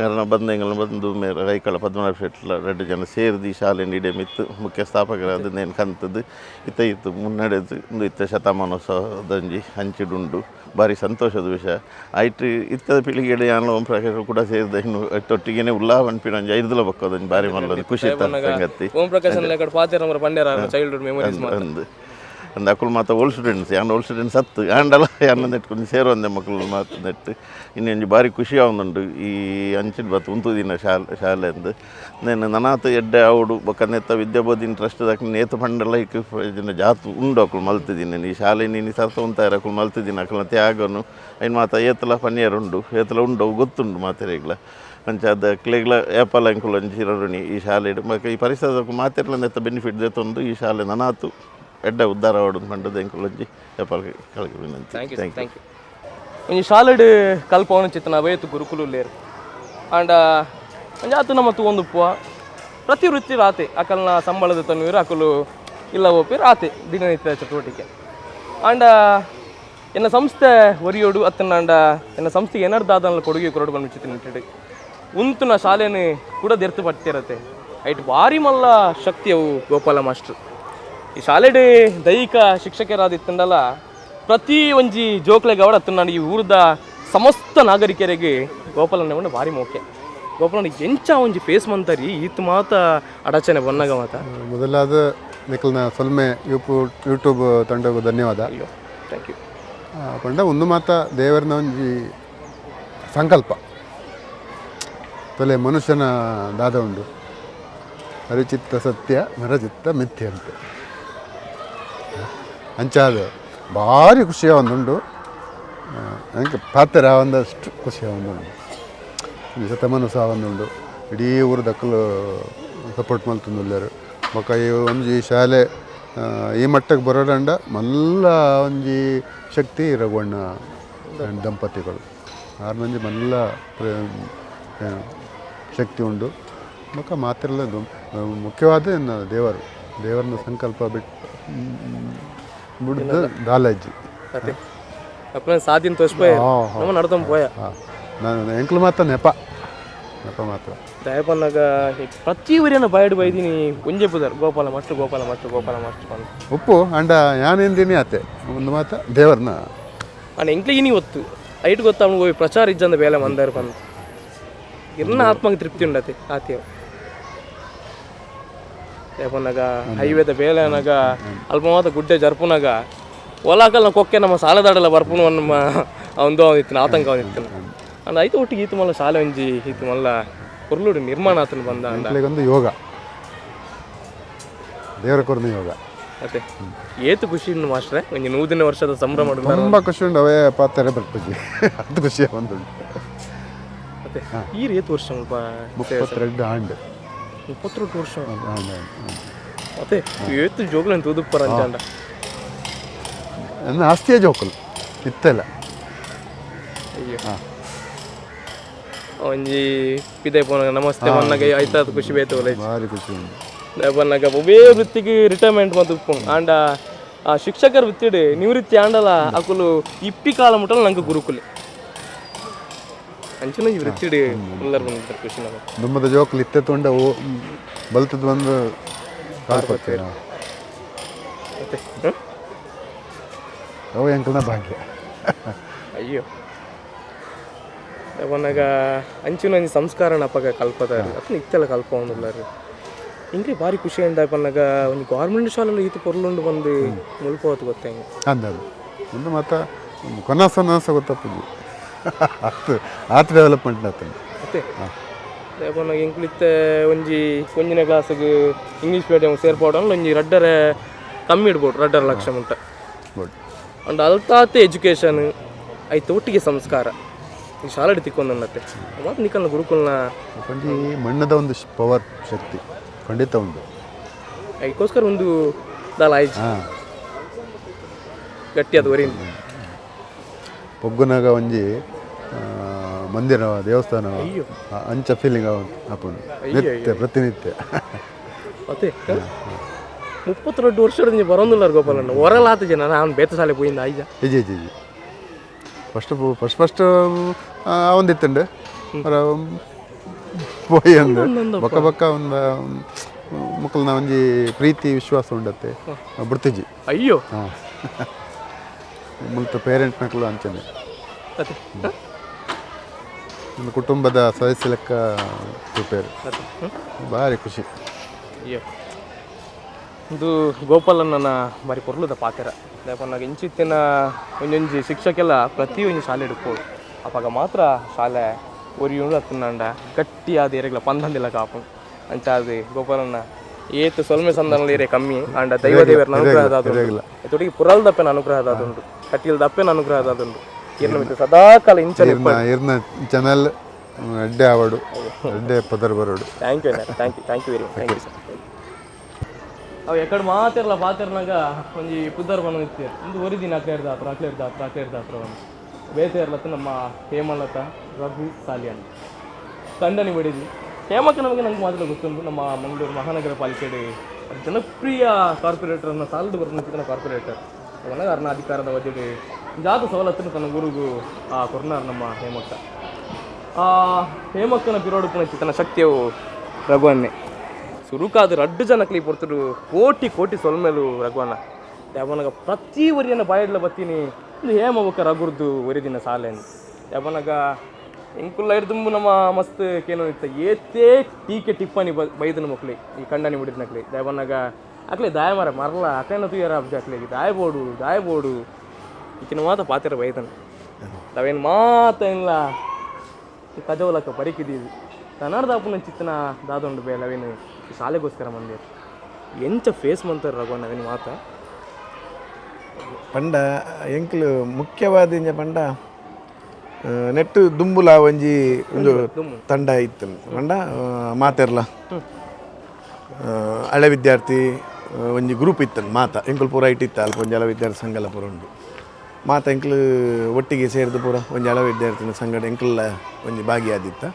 ಯಾರನ್ನ ಬಂದು ಎಂಗಲ್ನ ಬಂದು ಮೇರೆ ಐಕಳ ಪದ್ಮನಾಭ ಶೆಟ್ಲ ರಡ್ಡು ಜನ ಸೇರಿದು ಈ ಶಾಲೆ ಇಡೆ ಮಿತ್ತು ಮುಖ್ಯ ಸ್ಥಾಪಕರಾದ ನೇನು ಕಂತದ್ದು ಇತ್ತ ಇತ್ತು ಮುನ್ನಡೆದು ಇಂದು ಇತ್ತ ಶತಮಾನೋತ್ಸವದಂಜಿ ಹಂಚಿಡುಂಡು. ಭಾರಿ ಸಂತೋಷದ ವಿಷಯ ಆಯ್ತು. ಇತ್ತದ ಪೀಳಿಗೆಡೆ ಯಾನ್ಲ ಓಂ ಪ್ರಕಾಶ್ ಕೂಡ ಸೇರಿದ ಇನ್ನು ತೊಟ್ಟಿಗೆನೆ ಉಲ್ಲಾ ಪನ್ಪಿನ ಒಂಜಿ ಐದುಲ ಬಕ್ಕೋದೊಂಜಿ ಭಾರಿ ಮಲ್ಲೊಂದು ಖುಷಿ ಸಂಗತಿ. ಓಂ ಪ್ರಕಾಶ್ ಚೈಲ್ಡ್ಹುಡ್ ಮೆಮೊರೀಸ್ ಅಂದ್ ಅಂದ್ ಅಕುಲು ಮಾತ ಓಲ್ಡ್ ಸ್ಟೂಡೆಂಟ್ಸ್ ಯಾನ್ ಓಲ್ಡ್ ಸ್ಟೂಡೆಂಟ್ಸ್ ಹತ್ತು ಆಂಡಲ ಯಾನ್ ನೆಟ್ಕೊಂಡು ಸೇರುವಂದೆ ಮಕ್ಕಳು ಮಾತು ನೆಟ್ಟು ಇನ್ನೊಂಜಿ ಭಾರಿ ಖುಷಿ ಆವೊಂದುಂಡು. ಈ ಅಂಚಿನ ಬತ್ತು ಉಂತುದಿನ ಶಾಲೆ ಶಾಲೆ ಅಂದ್ ನೇನು ನನಾತ್ ಎಡ್ಡೆ ಆವೊಡು ಬೊಕ್ಕ ನೆತ್ತ ವಿದ್ಯಾಬೋಧಿನಿ ಟ್ರಸ್ಟ್ ದಕ್ಲು ನೇತು ಪಂಡಲ ಇಕ್ ಜಾತು ಉಂಡು ಅಕುಲು ಮಲ್ತಿದ್ದೀನಿ. ಈ ಶಾಲೆ ನೀನು ಸರ್ತ ಉಂತಾರ ಅಕುಲು ಮಲ್ತಿದ್ದೀನಿ ಅಕುಲ್ನ ತ್ಯಾಗನು ಐನ್ ಮಾತ ಏತಲ ಪನ್ನಿಯರ್ ಉಂಡು ಏತಲ ಉಂಡು ಅವು ಗೊತ್ತುಂಡು ಮಾತೆರೆಗ್ಲ ಅಂಚಾದ ಅಕ್ಲೆಗ್ಲ ಏಪಲ ಎಂಕುಲು ಒಂಜಿ ಚಿರಋಣಿ ಈ ಶಾಲೆಡ್ ಬೊಕ್ಕ ಈ ಪರಿಸರದ ಮಾತೆರ್ಲ ನೆತ್ತ ಬೆನಿಫಿಟ್ ದೆತ್ತೊಂದು ಈ ಶಾಲೆ ನನಾತು ಎಡ್ಡೆ ಉದ್ಧಾರ ಆವೊಡು ಪಂಡುದು ಎಂಕುಲು ಒಂಜಿ ಏಪಲ ಕಳಕಳಿ ವಿನಂತಿ. Thank you thank you. ಒಂಜಿ ಶಾಲೆಡ್ ಕಲ್ಪವನ ಚಿತ್ತನ ಬಯತು ಗುರುಕುಲು ಉಲ್ಲೇರು ಆಂಡ ಒಂಜಾತು ನಮ್ಮ ತೂವೊಂದು ಉಪ್ಪುವ ಪ್ರತಿ ವೃತ್ತಿ ರಾತೆ ಅಕಲ್ನ ಸಂಬಳದ ತನ್ವೀರು ಅಕುಲು ಇಲ್ಲ ಒಪ್ಪಿರು ಆತೆ ದಿನನಿತ್ಯದ ಚಟುವಟಿಕೆ. ಆಂಡ ಎನ್ನ ಸಂಸ್ಥೆ ಒರಿಯೋಡು ಅತ್ತನಾಂಡ ಎನ್ನ ಸಂಸ್ಥೆಗೆ ಏನಾರು ದಾದನ ಕೊಡುಗೆ ಕೊರಡು ಬಂದು ನಿಟ್ಟಿಡು ಉಂತುನ ಶಾಲೆನು ಕೂಡ ದೆರ್ತು ಪಟ್ಟಿರತ್ತೆ. ಐಟ್ ಭಾರಿ ಮಲ್ಲ ಶಕ್ತಿ ಅವು ಗೋಪಾಲ ಮಾಸ್ಟರ್. ಈ ಶಾಲೆಡ್ ದೈಹಿಕ ಶಿಕ್ಷಕರಾದಿತ್ತಂಡಲ ಪ್ರತಿ ಒಂಜಿ ಜೋಕ್ಲೆಗ್ ಅವಡ ಅತ್ತನಾಂಡ ಈ ಊರ್ದ ಸಮಸ್ತ ನಾಗರಿಕರಿಗೆ ಗೋಪಾಲಣ್ಣ ಭಾರಿ ಮೋಕೆ. ಗೋಪಾಲಣ್ಣ ಎಂಚ ಒಂಜಿ ಫೇಸ್ ಮಂತರಿ ಈತ್ ಮಾತ ಅಡಚಣೆ ಬನ್ನಗ ಮಾತ. ಮೊದಲಾದ ನಿಖಲ್ನ ಸೊಲ್ಮೆ ಯೂಟ್ಯೂಬ್ ತಂಡಗೂ ಧನ್ಯವಾದ. ಅಯ್ಯೋ, thank you. ಪಂಡ ಒಂದು ಮಾತ ದೇವರನ ಒಂಜಿ ಸಂಕಲ್ಪ ತೊಲೆ ಮನುಷ್ಯನ ದಾದ ಉಂಡು ಹರಿಚಿತ್ತ ಸತ್ಯ ನರಚಿತ್ತ ಮಿಥ್ಯೆ ಅಂತ ಅಂಚಾದ ಭಾರಿ ಖುಷಿಯ ಒಂದುಂಡು. ಅಂಕೆ ಪಾತ್ರ ಒಂದಷ್ಟು ಖುಷಿಯ ಒಂದುಂಡು. ಶತಮಾನ ಸಹ ಒಂದುಂಡು. ಇಡೀ ಊರು ದಕ್ಕಲು ಸಪೋರ್ಟ್ ಮಲ್ತೊಂದುಲ್ಲೆರ್. ಬೊಕ ಈ ಒಂಜಿ ಶಾಲೆ ಈ ಮಟ್ಟಕ್ಕೆ ಬರೋಡಂಡ ಮಲ್ಲ ಒಂಜಿ ಶಕ್ತಿ ರಘುವಣ್ಣ ದಂಪತಿಗಳು ಆರ್ನೊಂಜಿ ಮಲ್ಲ ಶಕ್ತಿ ಉಂಡು. ಬೊಕ ಮಾತೆರ್ಲ ಮುಖ್ಯವಾದ ದೇವರು ದೇವರನ್ನ ಸಂಕಲ್ಪ ಬಿಟ್ಟು ಬುಡ್ದು ದಾಲಜ್ಜಿ ಅತ್ತೆ ಅಪ್ಪನ ಸಾಧಿನ ತೋಚ್ಪೋಯ ನಮ್ಮ ನಡ್ತೊಂದು ಪೋಯ. ನಾನು ಎಂಕ್ಲು ಮಾತ್ರ ನೆಪ ನೆಪ ಮಾತ್ರ. ದಯಪನ್ನಾಗ ಪ್ರತಿ ಊರಿನ ಬಾಯ್ಡ್ ಬೈದಿನಿ ಒಂಜೆ ಪುದರ್ Gopala master Gopala master Gopala master ಪಂದ್. ಉಪ್ಪು ಅಂಡ ಯಾನೇಂದಿನಿ ಆತೆ ಒಂದು ಮಾತ ದೇವರನ್ನ. ಅಂಡ್ ಎಂಕ್ಲಿಗೆ ಒತ್ತು ಐಟ್ ಗೊತ್ತ ಅವ್ನಿಗೆ ಹೋಗಿ ಪ್ರಚಾರ ಇಜ್ಜಂದ ಬೇಲೆ ಮಂದಾರ ಪಂದ್ ಇರ್ನ ಆತ್ಮಗೆ ತೃಪ್ತಿ ಉಂಡತೆ ಆತಿಯವ್. ದಯಪನ್ನಾಗ ಹೈವೇದ ಬೇಲೆ ಅನ್ನಾಗ ಅಲ್ಪ ಮಾತ ಗುಡ್ಡೆ ಜರ್ಪುನಾಗ ಒಲಾಕಲ್ನ ಕೊಕ್ಕೆ ನಮ್ಮ ಸಾಲದಾಡಲ ಬರ್ಪುನು ನಮ್ಮ ಒಂದು ಅವನಿತ್ತಿನ ಆತಂಕ ಅವನಿತ್ತಿನ. ಅಂಡ್ ಐತ ಒಟ್ಟಿಗೆ ಈತು ಮಲ್ಲ ಶಾಲೆ ಒಂಜಿ ಈತು ಮಲ್ಲ ಪೊರ್ಲುಡು ನಿರ್ಮಾಣ ಆತನ ಬಂದ ಅಂಡ. ಎಂಕ್ಲೆಗೊಂದು ಯೋಗ ದೇವರ ಕೊರ್ನ ಯೋಗ. ಅತ್ತೆ ಏತು ಖುಷಿ ಉಂಡು ಮಾಸ್ಟ್ರೆ ಒಂಜಿ 100ನೇ ವರ್ಷದ ಸಂಭ್ರಮ. ತುಂಬ ಖುಷಿ ಉಂಡು. ಅವೇ ಪಾತ್ರೆ ಬರ್ಪುಜಿ ಅದು ಖುಷಿಯ ಒಂದುಂಡು. ಅತ್ತೆ ಈ ಏತು ವರ್ಷ ಮುಲ್ಪ? 32 ಆಂಡ್. 32 ವರ್ಷ. ಆಂಡ್. ಅತ್ತೆ ಏತು ಜೋಗ್ಲನ್ ತೂದುಪ್ಪರ ಅಂಚಾಂಡ. ನನ್ನ ಆಸ್ತಿಯ ಜೋಕುಲು ಇತ್ತೆಲ್ಲ. ಅಯ್ಯೋ ಒಂಜಿ ಪಿದೆ ಪೋನಾಗ ನಮಸ್ತೆ ಬನ್ನಾಗ ಐತಾದ ಖುಷಿ ಬೇತು ಒಲೆ. ಭಾರಿ ಖುಷಿ ಉಂಡು. ಬನ್ನಾಗ ಒಬ್ಬೇ ವೃತ್ತಿಗೆ ರಿಟೈರ್ಮೆಂಟ್ ಮತ್ತು ಉಪ್ಪು ಆಂಡ ಆ ಶಿಕ್ಷಕರ ವೃತ್ತಿಡ್ ನಿವೃತ್ತಿ ಆಂಡಲ ಅಕುಲು ಇಪ್ಪಿ ಕಾಲ ಮುಟ್ಟಲ ನಂಗೆ ಗುರುಕುಲೆ ಅಂಚಿನ ಈ ವೃತ್ತಿಡ್ ಉಲ್ಲರ್ ಬಂದಿದ್ದಾರೆ ಖುಷಿ ನಮಗೆ. ದುಮ್ಮದ ಜೋಕುಲು ಇತ್ತೆ ತೊಂಡ ಓ ಬಲ್ತದ ಬಂದು ಕಾಲ್ಪತ್ತೆ. ಮತ್ತೆ ಅವು ಎಂಕಲ್ನ ಭಾಗ್ಯ. ಅಯ್ಯೋ ಬನ್ನಾಗ ಅಂಚಿನ ಒಂಜಿ ಸಂಸ್ಕಾರನ ಅಪ್ಪಗ ಕಲ್ಪದಾರ ಅತ್ನ ಇತ್ತೆಲ್ಲ ಕಲ್ಪೊಂದುಲ್ಲಾರು. ಇಂಕ್ಲೆ ಭಾರಿ ಖುಷಿ ಅಂಡ ಪನ್ನಾಗ ಒಂಜಿ ಗೌರ್ಮೆಂಟ್ ಶಾಲೆಲ್ಲ ಈತ ಪೊರ್ಲುಂಡು ಬಂದು ಮುಲ್ಪ ಹೊತ್ತು ಗೊತ್ತಂಗೆ. ಅಂದದು ಒಂದು ಮಾತ ಕೊನಾಸ ನಾಸ ಗೊತ್ತಪ್ಪುಜಿ ಆತು ಆತ ಡೆವಲಪ್ಮೆಂಟ್ ಆತಂದು. ಅತ್ತೆ ಪನ್ನಾಗ ಎಂಕ್ಲಿತ್ತೆ ಒಂಜಿ ಒಂಜಿನ ಕ್ಲಾಸ್ಗೆ ಇಂಗ್ಲೀಷ್ ಮೀಡಿಯಂ ಸೇರ್ಪಾಡೋಣ ಒಂಜಿ ರಡ್ಡರೆ ಕಮ್ಮಿ ಇಡ್ಬೋದು 2.5 ಲಕ್ಷ ಮುಟ್ಟ. ಗುಡ್. ಅಂಡ್ ಅಲ್ತಾತೆ ಎಜುಕೇಷನ್ ಐತ ಒಟ್ಟಿಗೆ ಸಂಸ್ಕಾರ ಈ ಶಾಲೆಡ್ ತಿಕ್ಕೊಂದನ್ನತ್ತೆ ಮಾತು ನಿಕಲ್ನ ಗುರುಕುಲ್ನ. ಒಂಜಿ ಮಣ್ಣದ ಒಂದು ಪವರ್ ಶಕ್ತಿ ಖಂಡಿತ ಉಂಟು. ಐಕೋಸ್ಕರ ಒಂದು ದಾಲ ಆಯ್ತು ಗಟ್ಟಿ ಅದು ಒರಿನ್. ಪೊಗ್ಗುನಾಗ ಒಂಜಿ ಮಂದಿರ ದೇವಸ್ಥಾನ ಅಂಚ ಫೀಲಿಂಗ್ ಆಪುಂಡು ನಿತ್ಯ ಪ್ರತಿನಿತ್ಯ. ಅತ್ತೆ 32 ವರ್ಷದ ಬರೋದಿಲ್ಲ ಗೋಪಾಲಣ್ಣ ಹೊರಲಾತ ಜನ ನಾನು ಬೇತ ಶಾಲೆ ಪೋಯಿಂದ ಆಯ್ಜ. ಇಜಿ ಇಜಿ ಇಜಿ ಫಸ್ಟ್ ಫಸ್ಟ್ ಫಸ್ಟ್ ಒಂದಿತ್ತುಂಡು ಪೋಯಿ ಅಂದು ಬೊಕ್ಕ ಬೊಕ್ಕ ಒಂದು ಮುಕ್ಕಲ್ನ ಒಂಜಿ ಪ್ರೀತಿ ವಿಶ್ವಾಸ ಉಂಡತ್ತೆ ಬಿಡ್ತಿಜಿ. ಅಯ್ಯೋ ಹಾಂ ಮುಲ್ತ ಪೇರೆಂಟ್ ನಕಲು ಅಂಚನೆ. ಅತ್ತೆ ಒಂದು ಕುಟುಂಬದ ಸದಸ್ಯ ಲೆಕ್ಕ ಪ್ರಿಪೇರ್. ಭಾರಿ ಖುಷಿ. ಅಯ್ಯೋ ಇದು ಗೋಪಾಲಣ್ಣನ ಬಾರಿ ಪೊರ್ಲುದ ಪಾತೆರ. ದಾಯೆಪನ್ನಗ ಇಂಚಿತ್ತಿನ ಒಂಜೊಂಜಿ ಶಿಕ್ಷಕೆಲ್ಲ ಪ್ರತಿ ಒಂಜಿ ಶಾಲೆ ಇಡ್ಪೋಡು ಅಪಗ ಮಾತ್ರ ಶಾಲೆ ಒರಿಯುಂಡು ಅತ್ತುಂಡ ಗಟ್ಟಿಯಾದ ಏರೆಗ್ಲ ಪಂದಂದಿಲ್ಲ ಕಾಪುಂಡು. ಅಂಚಾದ್ ಗೋಪಾಲಣ್ಣ ಏತ್ ಸೊಲ್ಮೆ ಸಂದನಲ ಏರೆ ಕಮ್ಮಿ ಆಂಡ ದೈವ ದೇವರ ಅನುಗ್ರಹ ದಾದುಂಡು. ತೊಟ್ಟಿಗೆ ಪುರಲ್ ದಪ್ಪೆನ ಅನುಗ್ರಹ ದಾದುಂಡು, ಕಟೀಲ್ ದಪ್ಪೆನ ಅನುಗ್ರಹ ದಾದುಂಡು. ಇರ್ನ ಮಿತ್ತ್ ಸದಾಕಾಲ ಇಂಚನೆ ಇರ್ನ ಇರ್ನ ಚಾನಲ್ ಎಡ್ಡೆ ಆವಡು ಎಡ್ಡೆ ಪದರ್ ಬರೋಡು. Thank you thank you thank you very much thank you sir. ಅವು ಎಕಡೆ ಮಾತಿರಲ್ಲ ಪಾತಿರ್ನಾಗ ಒಂಜಿ ಪುದರ್ ಬಂದಿತ್ತು ಒಂದು ಒರಿ ದಿನ ಅಕ್ಲೇರ್ದ ಹತ್ರ ಅಕ್ಲೇರ್ದ ಹತ್ರ ಅಕ್ಲೇರ್ದ ಹತ್ರ ಒಂದು ಬೇತೆ ಇರ್ಲತ್ತ ನಮ್ಮ ಹೇಮಲತ ರಘು ಸಾಲಿಯನ್ ಕಂಡನಿ ಬಡಿದ್ವಿ. ಹೇಮಕ್ಕ ನಮಗೆ ನಂಗೆ ಮಾತ್ರ ಗೊತ್ತುಂಟು. ನಮ್ಮ ಮಂಗಳೂರು ಮಹಾನಗರ ಪಾಲಿಕೆ ಜನಪ್ರಿಯ ಕಾರ್ಪೊರೇಟರ್ ಅನ್ನ ಸಾಲದ ಬರ್ತಿದ್ದ ಕಾರ್ಪೊರೇಟರ್ ಅವನಾಗ ಅರ್ನ ಅಧಿಕಾರದ ವಧ್ಯತೆ ಜಾತ ಸವಲತ್ತನ್ನು ತನ್ನ ಊರಿಗೂ ಆ ಕೊರ್ನಾರ್ ನಮ್ಮ ಹೇಮಕ್ಕ. ಆ ಹೇಮಕ್ಕನ ಬಿರೋಡು ಪುಣಚಿ ತನ್ನ ಶಕ್ತಿಯು ರಘುವನ್ನೇ ಸುರುಕಾದ ರಡ್ಡು ಜನ ಕ್ಲಿ ಪೊರ್ತುಡು ಕೋಟಿ ಕೋಟಿ ಸೊಲ್ಮೆಲು ರಘುವನ್ನ. ಯಾವನಾಗ ಪ್ರತಿ ವರಿಯನ್ನ ಬಾಯಿಡ್ಲ ಬತ್ತೀನಿ ಇದು ಹೇಮ ಬೊಕ್ಕ ರಘುರ್ದು ಒರಿದಿನ ಸಾಲೆನ್. ಯಾವನಾಗ ಎಂಕುಲ್ಲ ಹಿಡ್ದುಂಬು ನಮ್ಮ ಮಸ್ತ್ ಕೇನೋ ಇತ್ತ ಏತೇ ಟೀಕೆ ಟಿಪ್ಪಣಿ ಬೈದನ ಮಕ್ಳಿ ಈ ಕಂಡನಿ ಮುಡಿದ ನಕ್ಲಿ. ದಯಬನ್ನಾಗ ಅಕ್ಲೆ ದಾಯ ಮರ ಮರಲ ಅಕ್ಲೇನ ತುಯರ ಅಬ್ಜ ಅಕ್ಲೆ ದಾಯ ಬೋಡು ದಾಯ ಬೋಡು ಈಕಿನ ಮಾತ ಪಾತಿರ ಬೈದನ ತಾವೇನು ಮಾತ ಇಲ್ಲ ಕಜವಲಕ್ಕ ಬರಿಕಿದೀವಿ ತನಾರ್ದಾಪುನ ಚಿತ್ತನ ದಾದೊಂಡು ಬೇಲೆ ಅವೇನು ಈ ಶಾಲೆಗೋಸ್ಕರ ಮಂದಿರ ಎಂಚ ಫೇಸ್ ಮಂತಾರೆ ರಘುವಣ್ಣ ಅವೇನು ಮಾತ. ಪಂಡ ಎಂಕ್ಲು ಮುಖ್ಯವಾದ ಇಂಜ ಪಂಡ ನೆಟ್ಟು ದುಂಬುಲ ಒಂಜಿ ಒಂದು ತಂಡ ಇತ್ತು ಪಂಡ ಮಾತೆರ್ಲ ಹಳೆ ವಿದ್ಯಾರ್ಥಿ ಒಂಜಿ ಗ್ರೂಪ್ ಇತ್ತು ಮಾತ ಎಂಕುಲು ಪೂರ ಇಟ್ಟಿತ್ತ ಅಲ್ಪ ಒಂಜಿ ಹಳೆ ವಿದ್ಯಾರ್ಥಿ ಸಂಘಲ ಪೂರ ಉಂಡು ಮಾತ ಎಂಕ್ಲು ಒಟ್ಟಿಗೆ ಸೇರಿದು ಪೂರ ಒಂಜಿ ಹಳೆ ವಿದ್ಯಾರ್ಥಿನ ಸಂಘಟ ಎಂಕುಲ ಒಂಜಿ ಭಾಗಿಯಾದಿತ್ತ.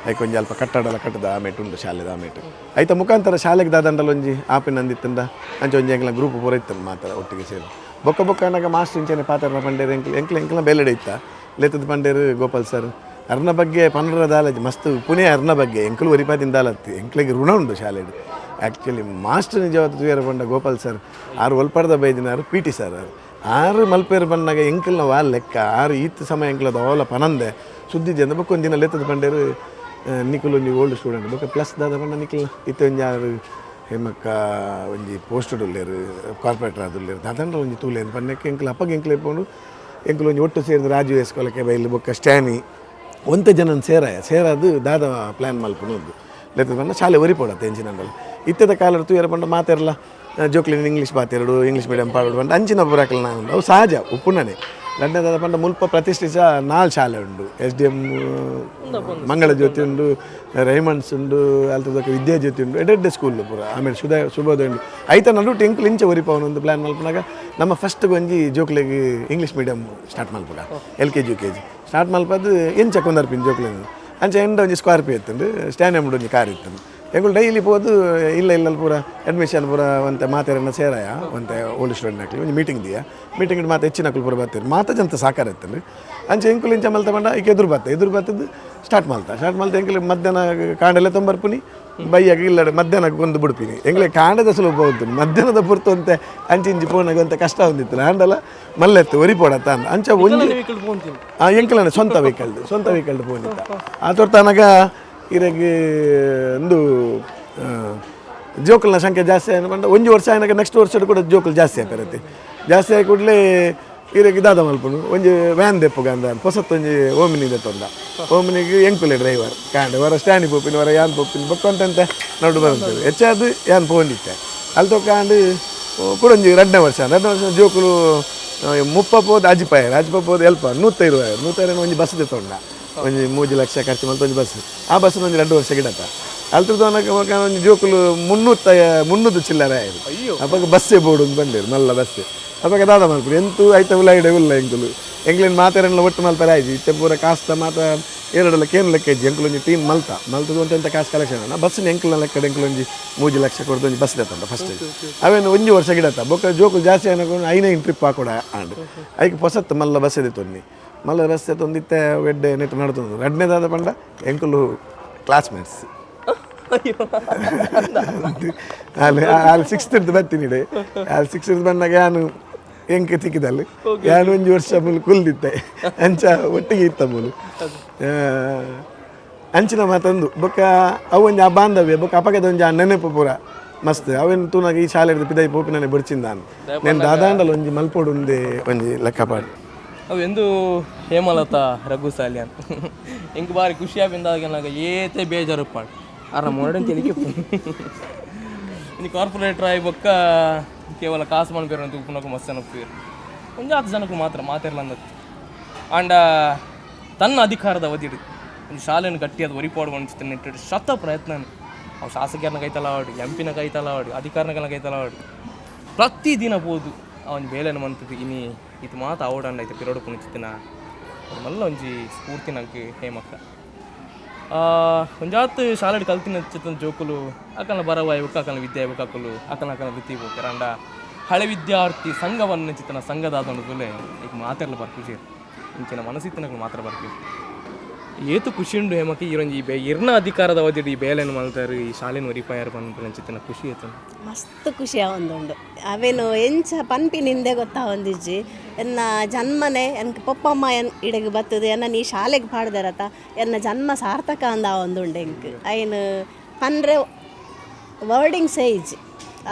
ಐಕ್ ಒಂಜಿ ಅಲ್ಪ ಕಟ್ಟಡಲ ಕಟ್ಟದ ಆಮೇಟು ಉಂಡು ಶಾಲೆದ ಆಮೇಟು ಐತ ಮುಖಾಂತರ ಶಾಲೆಗೆ ದಾದಂಡಲ ಒಂಜಿ ಆಪಿನ ಅಂದಿತ್ತಂದ ಅಂಚ ಒಂಜಿ ಎಂಕ್ಲ ಗ್ರೂಪ್ ಪೂರ ಇತ್ತು ಮಾತ್ರ ಒಟ್ಟಿಗೆ ಸೇರಿ ಬೊಕ್ಕ ಬೊಕ್ಕ ಅನ್ನಾಗ ಮಾಸ್ಟರ್ ಇಂಚನೆ ಪಾತ್ರ ಪಂಡೇರು ಎಂಕ್ಲು ಎಂಕ್ಲ ಎಂಕ್ಲ ಬೇಲೆಡೆ ಇತ್ತ ಲೇತದ ಪಂಡೇರು ಗೋಪಾಲ್ ಸರ್ ಅರ್ನ ಬಗ್ಗೆ ಪಂಡ್ರ ದಾಲಜಿ ಮಸ್ತ್ ಪುಣೆ ಅರ್ನ ಬಗ್ಗೆ ಎಂಕ್ಲು ಒರಿಪಾತಿನ ದಾಲತ್ತಿ ಎಂಕ್ಲಿಗೆ ಋಣ ಉಂಡು ಶಾಲೆಡ್. ಆ್ಯಕ್ಚುಲಿ ಮಾಸ್ಟರ್ ನಿಜವಾದ ತುಯರ ಪಂಡ ಗೋಪಾಲ್ ಸರ್ ಆರು ಒಲ್ಪಡ್ದ ಬೈದಿನಾರು ಪಿ ಟಿ ಸರ್ ಆರು ಆರು ಮಲ್ಪೇರು ಬಂದಾಗ ಎಂಕಲ್ನ ವಾಲ್ ಲೆಕ್ಕ ಆರು ಈತ್ ಸಮಯ ಎಂಕ್ಲದ ಓಲ ಪನಂದೆ ಸುದ್ದಿ ಜನ ಬೊಕ್ಕ ಒಂದಿನ ಲೇತದ ಪಂಡೇರು ನಿಖಿಲ್ ಒಂಜಿ ಓಲ್ಡ್ ಸ್ಟೂಡೆಂಟ್ ಬೊಕ್ಕ ಪ್ಲಸ್ ದಾದ ಪಂಡ ನಿಖಿಲ್ ಇತ್ತೆ ಒಂಜಿ ಆರು ಹೇಮಕ್ಕ ಒಂಜಿ ಪೋಸ್ಟೆಡ್ ಉಲ್ಲೇರು ಕಾರ್ಪೊರೇಟರ್ ಆದುಲ್ಲೇರು ದಾದಂಡ ಒಂಜಿ ತೂಲೇನು ಪನ್ನಕ್ಕೆ ಎಂಕ್ಲು ಅಪ್ಪಗೆ ಎಂಕ್ಲು ಇಪ್ಪೊಂಡು ಎಂಕ್ಲು ಒಂಜಿ ಒಟ್ಟು ಸೇರಿದ ರಾಜು ಎಸ್ಕೊಲಕ್ಕೆ ಬೈಲು ಬೊಕ್ಕ ಸ್ಟ್ಯಾನಿ ಒಂತೆ ಜನನ್ ಸೇರಾಯ ಸೇರಾದು ದಾದ ಪ್ಲ್ಯಾನ್ ಮಲ್ಪುನೊಂದು ಲೆತ್ತದ ಪಂಡ ಶಾಲೆ ಒರಿಪೋಡತ್ತೆ ಎಂಚಿನಂಡಲ ಇತ್ತೆದ ಕಾಲಡ್ ತೂಯರ ಪಂಡ ಮಾತೆರ್ಲ ಜೋಕ್ಲಿನ ಇಂಗ್ಲೀಷ್ ಬಾತೆರಡು ಇಂಗ್ಲೀಷ್ ಮೀಡಿಯಂ ಪಾಡೋಡು ಪಂಡ ಅಂಚಿನ ಪುರಾಕಲ್ ನಾನು ಅವು ಸಹಜ ಉಪ್ಪುನನೆ. ರಡ್ಡನೇದಾದ ಪಂಡ ಮುಲ್ಪ ಪ್ರತಿಷ್ಠಿತ ನಾಲ್ ಶಾಲೆ ಉಂಡು ಎಸ್ ಡಿ ಎಮ್ ಮಂಗಳ ಜ್ಯೋತಿ ಉಂಡು ರೈಮಂಡ್ಸ್ ಉಂಡು ಅಲ್ತದಕ್ಕೆ ವಿದ್ಯಾಜ್ಯೋತಿ ಉಂಡು ಎಡೆಡ್ಡೆ ಸ್ಕೂಲ್ ಪೂರ ಆಮೇಲೆ ಶುಭೋದಯ ಉಂಡು ಐತ ನಡುಟು ಎಂಕುಲು ಇಂಚ ಒರಿಪವನ ಒಂದು ಪ್ಲ್ಯಾನ್ ಮಲ್ಪನಾಗ ನಮ್ಮ ಫಸ್ಟ್ ಒಂಜಿ ಜೋಕ್ಲೆಗ್ ಇಂಗ್ಲೀಷ್ ಮೀಡಿಯಂ ಸ್ಟಾರ್ಟ್ ಮಲ್ಪುಗ L K G U K G start ಮಲ್ಪದು ಎಂಚ ಕೊಂದರ್ಪಿನ ಜೋಕ್ಲೆಗ್ ಅಂಚ ಎಂಡ ಒಂಜಿ ಸ್ಕಾರ್ಪಿಯೋ ಇತ್ತುಂಡು ಸ್ಟ್ಯಾಂಡ್ ಒಂಜಿ ಕಾರ್ ಇತ್ತುಂಡು ಎಂಕುಲು ಡೈಲಿ ಪೋದು ಇಲ್ಲ ಇಲ್ಲ ಪೂರ ಅಡ್ಮಿಷನ್ ಪೂರ ಒಂತೆ ಮಾತೆರನ್ನ ಸೇರಾಯ ಒಂತೆ ಓಲ್ಡ್ ಸ್ಟೂಡೆಂಟ್ ಹಾಕಲಿ ಒಂಜಿ ಮೀಟಿಂಗ್ ದಿಯ ಮೀಟಿಂಗ್ ಮಾತೆ ಹೆಚ್ಚಿನ ಅಕುಲು ಪೂರ ಬರ್ತೀರಿ ಮಾತ ಜಂತ ಸಾಕಾರ ಇತ್ತುಂಡು ಅಂಚ ಎಂಕುಲು ಇಂಚ ಮಲ್ತ ಪಂಡ ಈಗ ಎದುರು ಬತ್ತ ಎದುರು ಬತ್ತದ್ದು ಸ್ಟಾರ್ಟ್ ಮಲ್ತ ಸ್ಟಾರ್ಟ್ ಮಲ್ತ ಎಂಕುಲು ಮಧ್ಯಾಹ್ನ ಕಾಂಡೆಲ್ಲ ತೊಂಬರ್ಪುನಿ ಬೈಯಾಗ ಇಲ್ಲ ಮಧ್ಯಾಹ್ನ ಕೊಂದು ಬಿಡ್ತೀನಿ ಎಂಗ್ಲೆ ಕಾಂಡದ ಸುಲಭ ಹೋಗ್ತೀನಿ ಮಧ್ಯಾಹ್ನದ ಪುರ್ತು ಅಂತೆ ಅಂಚಿ ಇಂಚಿ ಪೋನಾಗ ಅಂತ ಕಷ್ಟ ಹೊಂದಿತ್ತು ಆಂಡಲ ಮಲ್ಲೆತ್ತು ಒರಿಪೋಡತ್ತ ಅಂದ ಅಂಚ ಒಂಜಿ ಎಂಕಲನೆ ಸ್ವಂತ ವೆಹಿಕಲ್ ಸ್ವಂತ ವೆಹಿಕಲ್ ಪೋನಿತ್ತ ಆ ತೋರ್ತನಗ ಇರಗೆ ಒಂದು ಜೋಕಲ್ನ ಸಂಖ್ಯೆ ಜಾಸ್ತಿ ಆಯ್ತು ಪಂಡ ಒಂಜಿ ವರ್ಷ ಆಯ್ನಾಗ ನೆಕ್ಸ್ಟ್ ವರ್ಷ ಕೂಡ ಜೋಕುಲು ಜಾಸ್ತಿ ಆಪರತ್ತೆ ಜಾಸ್ತಿ ಆಗಿ ಕೂಡಲೇ ಇರಗೆ ದಾದ ಮಲ್ಪುನು ಒಂಜಿ ವ್ಯಾನ್ ದೆಪ್ಪುಗ ಅಂದ ಪೊಸತ್ತೊಂಜಿ ಓಮಿನಿ ದೆತ್ತೊಂದ ಓಮಿನಿಗೆ ಎಂಕುಲೆ ಡ್ರೈವರ್ ಕಾಂಡೆ ವರ ಸ್ಟ್ಯಾಂಡಿ ಪೋಪಿನ ವರ ಯಾನ್ ಪೋಪಿನ ಬೊಕ್ಕಂತಂತೆ ನಡು ಬರಂತೇವೆ ಹೆಚ್ಚಾದ ಯಾನ್ ಪೋಂದಿತ್ತೆ ಅಲ್ಲಿ ತೊಕ್ಕಾಂಡು ಕೂಡ ಒಂಜಿ ರಡ್ಡನೇ ವರ್ಷ ರಡ್ಡನೇ ವರ್ಷ ಜೋಕುಲು ಮುಪ್ಪ ಪೋದು ಅಜಿಪಾಯರ್ ಅಜಿಪ ಪೋದು ಎಲ್ಪ 120 120 ಒಂಜಿ ಬಸ್ ದೆತ್ತೊಂಡ ಒಂಜಿ 3 ಲಕ್ಷ ಖರ್ಚು ಮಲ್ತ ಒಂಜಿ ಬಸ್ ಆ ಬಸ್ ಒಂಜಿ 2 ವರ್ಷ ಗಿಡತ ಅಲ್ತುರ್ದು ಒಂಜಿ ಜೋಕುಲು 300 ಚಿಲ್ಲರೆ ಆಯ್ತು ಅಪ್ಪಗ ಬಸ್ಸೇ ಬೋಡು ಬಂದಿರು ಮಲ್ಲ ಬಸ್ ಅಪ್ಪಗ ದಾದ ಮಲ್ಪುಡು ಎಂತು ಐತ ಉಲ್ಲ ಇಡೆ ಉಲ್ಲ ಎಂಕುಲು ಎಂಕ್ಲೇನು ಮಾತೆರೆಲ್ಲ ಒಟ್ಟು ಮಲ್ತಾರೆ ಆಯ್ತು ಇತ್ತೆ ಪೂರ ಕಾಸ್ತ ಮಾತ ಎರಡಲ್ಲ ಕೇನು ಲೆಕ್ಕ ಇಜ್ಜಿ ಎಂಕುಲು ಒಂಜಿ ಟೀಮ್ ಮಲ್ತ ಮಲ್ತದ ಒಂತೆಂತ ಕಾಸು ಕಲೆಕ್ಷನ್ ಅಣ್ಣ ಬಸ್ಸಿನ ಎಂಕುಲ ಲೆಕ್ಕಡ್ ಎಂಕುಲು ಒಂಜಿ 3 ಲಕ್ಷ ಕೊಡ್ದು ಒಂಜಿ ಬಸ್ ದೆತ್ತೊಂಡ ಫಸ್ಟ್ ಅವೇನು ಒಂಜಿ ವರ್ಷ ಗಿಡತ ಬೊಕ್ಕ ಜೋಕುಲು ಜಾಸ್ತಿ ಆಯ್ನಕೊಂಡು ಐನೈನ್ ಟ್ರಿಪ್ ಹಾಕೊಡ ಆಂಡ್ ಐಕ್ ಪೊಸತ್ತು ಮಲ್ಲ ಬಸ್ ದೆತ್ತೊಂದು ಮಲ್ಲ ಬಸ್ ದೆತ್ತೊಂದಿತ್ತೆ ಎಡ್ಡೆ ನೆಟ್ಟು ನಡ್ತೊಂದು ರಡ್ಡನೇದಾದ ಪಂಡ ಎಂಕುಲು ಕ್ಲಾಸ್ಮೇಟ್ಸ್ ಅಲ್ಲಿ ಅಲ್ಲಿ ಸಿಕ್ಸ್ತ್ ಬರ್ತೀನಿ ಅಲ್ಲಿ ಸಿಕ್ಸ್ತ್ ಬಂದಾಗ ಯಾನು ಎಂಕ್ ತಿಕ್ಕಿದಲ್ಲಿ ಯಾನು ಒಂಜಿ ವರ್ಷ ಮೂಲು ಕುಲ್ದಿತ್ತೆ ಅಂಚ ಒಟ್ಟಿಗೆ ಇತ್ತ ಮೂಲು ಅಂಚಿನ ಮಾತಂದು ಬೊಕ್ಕ ಅವು ಒಂಜಿ ಆ ಬಾಂಧವ್ಯ ಬೊಕ್ಕ ಅಪಗದ ಒಂಜಿ ಆ ನೆನಪು ಪೂರ ಮಸ್ತ್ ಅವೇನು ತೂನಾಗ ಈ ಶಾಲೆ ಪಿದಾಯಿ ಪೋಪಿನ ಬಡ್ಚಿಂದಾನು నేను ದಾದಾಂಡಲ ಒಂಜಿ ಮಲ್ಪೋಡು ಒಂದೇ ಒಂಜಿ ಲೆಕ್ಕಪಾಡು ಅವು ಎಂದು ಹೇಮಲತಾ ರಘು ಸಾಲಿಯಾನ್ ಎಂಕ್ ಬಾರಿ ಖುಷಿ ಆಪಿಂದಾಗ ಏತೆ ಬೇಜಾರುಪ್ಪಾಡು ಅರ ಮೊರಡನ್ ತೆಲಿಕೆ ಇನ್ನು ಕಾರ್ಪೊರೇಟರ್ ಆಯಿ ಬೊಕ್ಕ ಕೇವಲ ಕಾಸು ಮನ್ಪೇರು ಅಂತ ಉಪ್ಪುನಕ ಮಸ್ತ್ ಅನಪ್ಪೇರು ಒಂಜಾತ್ ಜನಕ್ಕೂ ಮಾತ್ರ ಮಾತಿರ್ಲ ಅಂದತ್ತು ಆಂಡ ತನ್ನ ಅಧಿಕಾರದ ಅವಧಿಡು ಒಂದು ಶಾಲೆಯನ್ನು ಗಟ್ಟಿಯಾದ ಒರಿಪಾಡು ಅನಿಸುತ್ತೆ ನೆಟ್ಟಿಡು ಶತ ಪ್ರಯತ್ನ ಅವು ಶಾಸಕರನ್ನ ಕೈತಲಾವಾಡು ಎಂ ಪಿನ ಕೈತಲಾವಾಡು ಅಧಿಕಾರನ ಕೈತಲಾವಾಡು ಪ್ರತಿದಿನ ಪೋದು ಅವನ ಬೇಲೆನ ಮಂತದ್ದು ಇನಿ ಇದು ಮಾತು ಅವಡಂಡ ಐತೆ ಪಿರೋಡು ಪುಣಿಚಿತ್ತಿನ ಮಲ್ಲ ಒಂಜಿ ಸ್ಫೂರ್ತಿ ನಂಗೆ ಹೇಮಕ್ಕ. ಒಂಜಾತ್ ಶಾಲೆಡ್ ಕಲ್ತಿನ ಚಿತ್ತನ ಜೋಕುಲು ಅಕಲ್ನ ಬರವ ಆಯ್ಬೇಕು ಅಕಲ್ನ ವಿದ್ಯೆ ಆಯ್ಬೇಕು ಅಕಲು ಅಕಲ್ನ ಅಕಲ್ನ ವೃತ್ತಿ ಹೋಗ್ತಾರೆ. ಅಂಡ ಹಳೆ ವಿದ್ಯಾರ್ಥಿ ಸಂಘವನ್ನು ಚಿತ್ತನ ಸಂಘದಾದ ತುಲೆ ಈಗ ಮಾತೆರ್ಲ ಬರ್ಪುಜಿ ಇಂಚಿನ ಮನಸ್ಸಿತ್ತನಗಳು ಮಾತ್ರ ಬರ್ಪಿ ಏತು ಖುಷಿ ಉಂಡು ಹೇಮಕ್ಕೆ ಈರೊಂಜಿ ಬೇ ಇರ್ನ ಅಧಿಕಾರದ ಅವಧಿಡ್ ಈ ಬೇಲೆನ್ ಮಲ್ತಾರು ಈ ಶಾಲೆನ ಒರಿಪಾಯರ್ ಪನ್ಪಿನ ಚಿತ್ತನ ಖುಷಿ ಆಯ್ತು. ಮಸ್ತ್ ಖುಷಿ ಆವೊಂದುಂಡು. ಅವೇನು ಎಂಚ ಪನ್ಪಿನಿಂದೆ ಗೊತ್ತಾವೊಂದಿಜ್ಜಿ. ಎನ್ನ ಜನ್ಮನೆ ಎನ್ಕ್ ಪೊಪ್ಪಮ್ಮ ಎನ್ ಇಡೆಗ್ ಬತ್ತದು ಎನ್ನ ನೀ ಶಾಲೆಗೆ ಪಾಡ್ದರತ ಎನ್ನ ಜನ್ಮ ಸಾರ್ಥಕ ಅಂದ ಆವೊಂದುಂಡು ಎಂಕ್. ಐನ್ ಪನ್ರೆ ವರ್ಡಿಂಗ್ಸೇ ಇಜ್ಜಿ,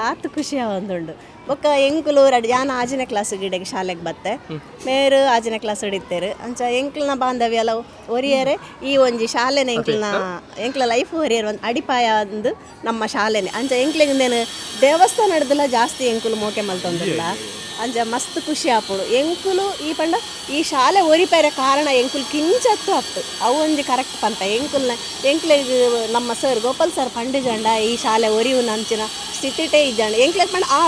ಆತ್ ಖುಷಿ ಆವೊಂದುಂಡು. ಬೊಕ್ಕ ಎಂಕುಲು ರಡ್ ಯಾನ್ ಆಜನೇ ಕ್ಲಾಸ್ ಗಿಡೆಗ್ ಶಾಲೆಗೆ ಬತ್ತೆ, ಮೇರು ಆಜನೇ ಕ್ಲಾಸ್ ಹಿಡಿತೇರು. ಅಂಚ ಎಂಕ್ಲ್ನ ಬಾಂಧವ್ಯ ಎಲ್ಲ ಒರಿಯರೆ ಈ ಒಂಜಿ ಶಾಲೆನೆ ಎಂಕ್ಲ್ನ ಎಂಕ್ಲ ಲೈಫ್ ಒರಿಯರ್ ಒಂದು ಅಡಿಪಾಯ ಅಂದು ನಮ್ಮ ಶಾಲೆನೆ. ಅಂಚ ಎಂಕ್ಲೆಗ್ ದೇವಸ್ಥಾನ ಹಿಡ್ದಲ ಜಾಸ್ತಿ ಎಂಕುಲು ಮೋಕೆ ಮಲ್ತೊಂದಿಲ್ಲ. ಅಂಚ ಮಸ್ತ್ ಖುಷಿ ಆಪುಂಡು ಎಂಕುಲು ಈ ಪಂಡ ಈ ಶಾಲೆ ಒರಿಪೈರೆ ಕಾರಣ ಎಂಕುಲು ಕಿಂಚತ್ತು ಅತ್ತು ಅವು ಒಂಜಿ ಕರೆಕ್ಟ್ ಪಂತ ಎಂಕುಲ್ನ ಎಂಕ್ಲೆಗ್ ನಮ್ಮ ಸರ್ ಗೋಪಾಲ್ ಸರ್ ಪಂಡಿಜಂಡ ಈ ಶಾಲೆ ಒರಿಯುನ ಅಂಚಿನ ಸ್ಥಿತಿಟೇ ಇಜ್ಜಂಡ ಎಂಕ್ಲೆಗ್ ಪಂಡ ಆ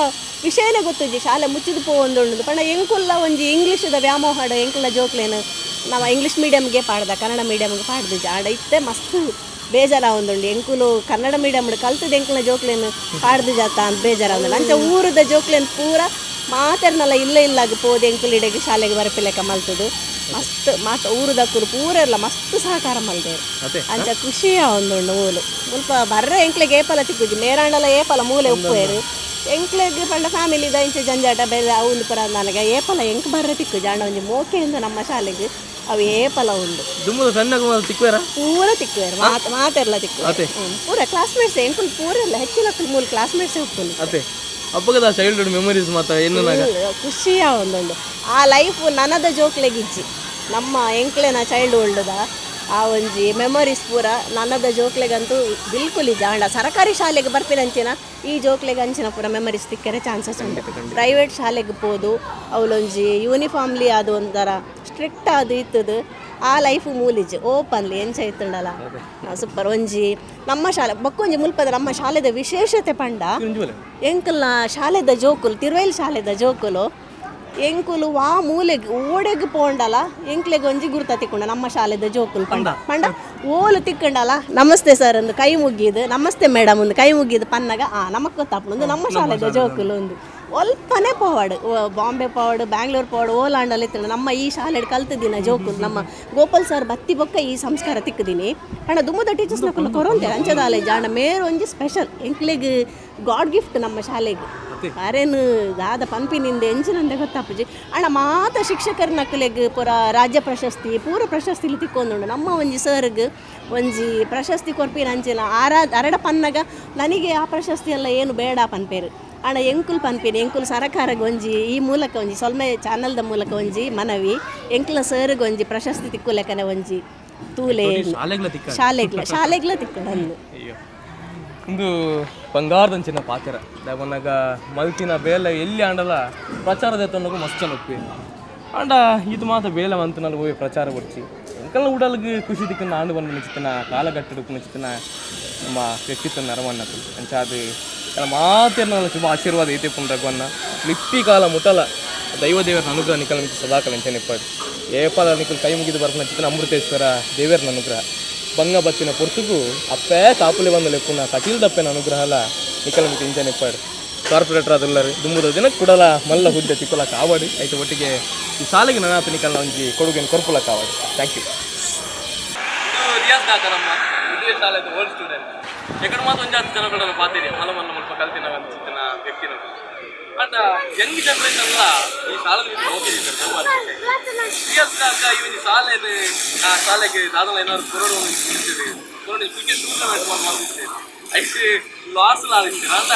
ವಿಷಯನೇ ಗೊತ್ತಿಜ್ಜಿ ಶಾಲೆ ಮುಚ್ಚಿದ ಪೋವೊಂದುಂಡು ಪಂಡ ಎಂಕುಲ್ಲ ಒಂಜಿ ಇಂಗ್ಲೀಷದ ವ್ಯಾಮೋಹಡ ಎಂಕುಲ ಜೋಕ್ಲೇನು ನಮ್ಮ ಇಂಗ್ಲೀಷ್ ಮೀಡಿಯಮ್ಗೆ ಪಾಡ್ದ ಕನ್ನಡ ಮೀಡಿಯಮ್ಗೆ ಪಾಡ್ದಿಜ್ಜಿ. ಆಡ ಇತ್ತೆ ಮಸ್ತ್ ಬೇಜಾರಾವೊಂದುಂಡು ಎಂಕುಲು ಕನ್ನಡ ಮೀಡಿಯಮ್ ಕಲ್ತದ ಎಂಕುಲ ಜೋಕ್ಲೇನು ಪಾಡ್ದು ಜಾತ ಅಂತ ಬೇಜಾರಾವೊಂದುಂಡು. ಅಂಚ ಊರದ ಜೋಕ್ಲೇನು ಪೂರ ಮಾತೆರ್ನಲ್ಲ ಇಲ್ಲ ಇಲ್ಲಾಗ ಪೋದು ಎಂಕುಲು ಇಡೆಗೆ ಶಾಲೆಗೆ ಬರಪಿಲೆಕ್ಕ ಮಲ್ತದು ಮಸ್ತ್ ಮಾತ ಊರುದಕ್ಕುಲು ಪೂರ ಎಲ್ಲ ಮಸ್ತ್ ಸಹಕಾರ ಮಲ್ದೇರು. ಅಂಚ ಖುಷಿ ಆವೊಂದುಂಡು ಮೂಲು ಮುಲ್ಪ ಬರ್ರೆ ಎಂಕ್ಲೆಗ್ ಏಪಲ ತಿಕ್ಕುಜಿ ಮೇರಾಂಡಲ ಏಪಲ ಮೂಲೆ ಉಪ್ಪುವೇರು ಎಂಕ್ಲೆಗ್ ಪಂಡ ಫ್ಯಾಮಿಲಿದ ಇಂಚ ಜಂಜಾಟ ಬೇರೆ ಅವು ಒಂದು ಪುರ ನನಗೆ ಏಪಲ ಎಂಕ್ ಬರ್ರೆ ತಿಕ್ಕುಜಿ. ಆಂಡ ಒಂಜಿ ಮೋಕೆಯಿಂದ ನಮ್ಮ ಶಾಲೆಗೆ ಅವು ಏಪಲ ಉಂಡು ದುಮ್ಮದ ಸಣ್ಣ ತಿಕ್ಕುವೇರ ಪೂರ ತಿಕ್ಕುವೇರು ಮಾತೆರ್ಲ ತಿಕ್ಕುವೇರು ಪೂರ ಕ್ಲಾಸ್ಮೇಟ್ಸ್ ಎಂಕುಲು ಪೂರ ಎಲ್ಲ ಹೆಚ್ಚಿನ ಮೂಲ ಕ್ಲಾಸ್ಮೇಟ್ಸ್ ಉಪ್ಪುನು. ಅದೇ ಅಪ್ಪಗದ ಚೈಲ್ಡ್ಹುಡ್ ಮೆಮೊರೀಸ್ ಮಾತ ಎನ್ನುನಾಗ ಖುಷಿ ಆವೊಂದುಂಡು. ಆ ಲೈಫ್ ನನದ ಜೋಕ್ಲೆಗಿಜ್ಜಿ ನಮ್ಮ ಎಂಕ್ಲೆನ ಚೈಲ್ಡ್ಹುಡ್ದ ಆ ಒಂಜಿ ಮೆಮೊರೀಸ್ ಪೂರ ನನದ ಜೋಕ್ಲೆಗಂತೂ ಬಿಲ್ಕುಲ್ ಇಜ್ಜಿ. ಆಂಡ ಸರಕಾರಿ ಶಾಲೆಗೆ ಬರ್ಪಿನಂಚಿನ ಈ ಜೋಕ್ಲೆಗ್ ಅಂಚಿನ ಪೂರ ಮೆಮೊರೀಸ್ ತಿಕ್ಕರೆ ಚಾನ್ಸಸ್ ಉಂಟು. ಪ್ರೈವೇಟ್ ಶಾಲೆಗೆ ಪೋದು ಅವಲೊಂಜಿ ಯೂನಿಫಾರ್ಮ್ಲಿ ಅದು ಒಂಥರ ಸ್ಟ್ರಿಕ್ಟ್ ಅದು ಇತ್ತದು ಆ ಲೈಫ್ ಮೂಲಿಜ್ಜಿ ಓಪನ್ಲಿ ಎಂಚ ಇತ್ತುಂಡಲ ಸೂಪರ್. ಒಂಜಿ ನಮ್ಮ ಶಾಲೆ ಬೊಕ್ಕೊಂಜಿ ಮುಲ್ಪದ ನಮ್ಮ ಶಾಲೆದ ವಿಶೇಷತೆ ಪಂಡ ಎಂಕಲ್ನ ಶಾಲೆದ ಜೋಕುಲು ತಿರುವೈಲ್ ಶಾಲೆದ ಜೋಕುಲು ಎಂಕುಲು ವಾ ಮೂಲೆಗ್ ಓಡೆಗ್ ಪೋಂಡಲ ಎಂಕ್ಲೆಗ್ ಒಂಜಿ ಗುರ್ತ ತಿಕ್ಕೊಂಡ ನಮ್ಮ ಶಾಲೆದ ಜೋಕುಲು ಪಂಡ ಪಂಡ ಓಲು ತಿಕ್ಕಂಡಲ ನಮಸ್ತೆ ಸರ್ ಒಂದು ಕೈ ಮುಗಿದು ನಮಸ್ತೆ ಮೇಡಮ್ ಒಂದು ಕೈ ಮುಗಿದು ಪನ್ನಗ ಆ ನಮಕ್ ಗೊತ್ತಾಪುಂಡು ನಮ್ಮ ಶಾಲೆದ ಜೋಕುಲು ಒಂದು ಒಲ್ಪನೆ ಪೋವಾಡು ಬಾಂಬೆ ಪೋವಾಡು ಬ್ಯಾಂಗ್ಳೂರ್ ಪೋವಾಡು ಓಲಾಂಡಲ್ಲಿ ಇತ್ತು ನಮ್ಮ ಈ ಶಾಲೆ ಕಲ್ತಿದ್ದಿನ ಜೋಕುಲು ನಮ್ಮ ಗೋಪಾಲ್ ಸರ್ ಬತ್ತಿ ಬೊಕ್ಕ ಈ ಸಂಸ್ಕಾರ ತಿಕ್ಕದಿನಿ. ಅಣ್ಣ ದುಮ್ಮದ ಟೀಚರ್ಸ್ ನಕುಲು ಕೊರೊಂತೆ ಅಂಚದಾಲೆ ಜಾಣ ಮೇರ್ ಒಂಜಿ ಸ್ಪೆಷಲ್ ಎಂಕ್ಲೆಗ್ ಗಾಡ್ ಗಿಫ್ಟ್ ನಮ್ಮ ಶಾಲೆಗೆ ಅರೇನು ದಾದ ಪಂಪಿನಿಂದ ಎಂಚಿನಂದೆ ಗೊತ್ತಾಪುಜಿ. ಅಣ್ಣ ಮಾತ ಶಿಕ್ಷಕರ ನಕಲೆಗ್ ಪೂರ ರಾಜ್ಯ ಪ್ರಶಸ್ತಿ ಪೂರ ಪ್ರಶಸ್ತಿಲು ತಿಕ್ಕೊಂದುಂಡು. ನಮ್ಮ ಒಂಜಿ ಸರ್ಗ್ ಒಂಜಿ ಪ್ರಶಸ್ತಿ ಕೊರ್ಪಿನ ಅಂಚಿನ ಆರಾ ಅರಡ ಪನ್ನಗ ನನಗೆ ಆ ಪ್ರಶಸ್ತಿ ಎಲ್ಲ ಏನು ಬೇಡ ಪನ್ಪೇರು. ಅಣ್ಣ ಎಂಕುಲು ಪನ್ಪಿನಿ ಎಂಕುಲು ಸರಕಾರಗ್ ಒಂಜಿ ಈ ಮೂಲಕ ಒಂಜಿ ಸೊಲ್ಮೆ ಚಾನಲ್ದ ಮೂಲಕ ಒಂಜಿ ಮನವಿ ಎಂಕುಲ ಸರ್ಗ್ ಒಂಜಿ ಪ್ರಶಸ್ತಿ ತಿಕ್ಕುಲೆಕನೆ ಒಂಜಿ ತೂಲೆ ಶಾಲೆಗ್ಲ ಶಾಲೆಗ್ಲ ತಿಕ್ಕಂದು. ಅಯ್ಯೋ ಒಂದು ಬಂಗಾರದಂಚಿನ ಪಾತ್ರ ದಾವನಾಗ ಮಲ್ತಿನ ಬೇಲೆ ಎಲ್ಲಿ ಆಂಡಲ ಪ್ರಚಾರದ ಎತ್ತೊಂಡಗು ಮಸ್ತ್ ಒಪ್ಪಿ ಆಂಡ ಇದು ಮಾತ್ರ ಬೇಲೆ ಮಂತನಲ್ಲಿ ಹೋಗಿ ಪ್ರಚಾರ ಕೊಡ್ಚಿ ಎಂಕಲ್ನ ಉಡಲ್ಗೆ ಖುಷಿ ತಿಕ್ಕನ್ನ ಆಂಡು ಬಂದ ಚಿತ್ತನ ಕಾಲಘಟ್ಟದ ಚಿತ್ತನ ನಮ್ಮ ವ್ಯಕ್ತಿತ್ವ ನರವನ್ನಕು ಅಂಚಾದ ಮಾತೇರ್ನ ಶುಭ ಆಶೀರ್ವಾದ ಐತೆ ಪುಂಡ ರಘುವನ್ನ ಲಿಪ್ಪಿ ಕಾಲ ಮುಟಲ ದೈವ ದೇವರ ಅನುಗ್ರಹ ನಿಕಲ ಮಿಚ್ಚ ಸದಾಕಾಲ ಅಂಚನೆ ಇಪ್ಪಾಡು ಏಪಾಲ ನಿಕಲ್ ಕೈ ಮುಗಿದು ಬರ್ಪನ ಚಿತ್ತನ ಅಮೃತೇಶ್ವರ ದೇವರನ ಅನುಗ್ರಹ ಬಂಗ ಬತ್ತಿನ ಪೊರ್ತುಗು ಅಪ್ಪೇ ಕಾಪುಲೆ ಬಂದ ಲೆಪ್ಪುನ ಕಟೀಲ್ ದಪ್ಪೆನ ಅನುಗ್ರಹಲ ನಿಕಲ ಮಿತಿ ಇಂಚನೆ ಇಪ್ಪಾಡು. ಕಾರ್ಪೊರೇಟರ್ ಅದಲ್ಲರು ದುಂಬುದ ದಿನ ಕುಡಲ ಮಲ್ಲ ಹುದ್ದೆ ತಿಕ್ಕುಲ ಕಾವಾಡು ಐತ ಒಟ್ಟಿಗೆ ಈ ಶಾಲೆಗೆ ನನಾತ ನಿಕಲ್ನ ಒಂಜಿ ಕೊಡುಗೆನ ಕೊರ್ಪುಲ ಕಾವಾಡು. Thank you. Riyaz ಕಾಕ ನಮ್ಮ ಇದೇ ಶಾಲೆದ ಓಲ್ಡ್ ಸ್ಟೂಡೆಂಟ್ ಎಕಡೆ ಮಾತ್ರ ಒಂಜಾತಿ ಜನಗಳನ್ನ ಪಾತಿರಿ ಮಲ್ಲ ಮಲ್ಲ ಮುಲ್ಪ ಕಲ್ತಿನ ಚಿತ್ತನ ವ್ಯಕ್ತಿನ ಅಂಡ ಯಂಗ್ ಜನರೇಷನ್ ಈ ಶಾಲೆದ ಮಿತ್ತ್ ಹೋಗಿದ್ದಾರೆ. ರಿಯಾಜ್ ಕಾಕ ಈ ಒಂಜಿ ಶಾಲೆದ ಆ ಶಾಲೆಗೆ ದಾದಲ ಏನಾದ್ರು ಕೊರೋನಾ ಕೊರೋನಾ ಕ್ರಿಕೆಟ್ ಟೂರ್ನಮೆಂಟ್ ಮಾಡ್ತಿತ್ತು ಐತೆ ಲಾಸ್ ಆದಿತ್ತು ಅಂಡ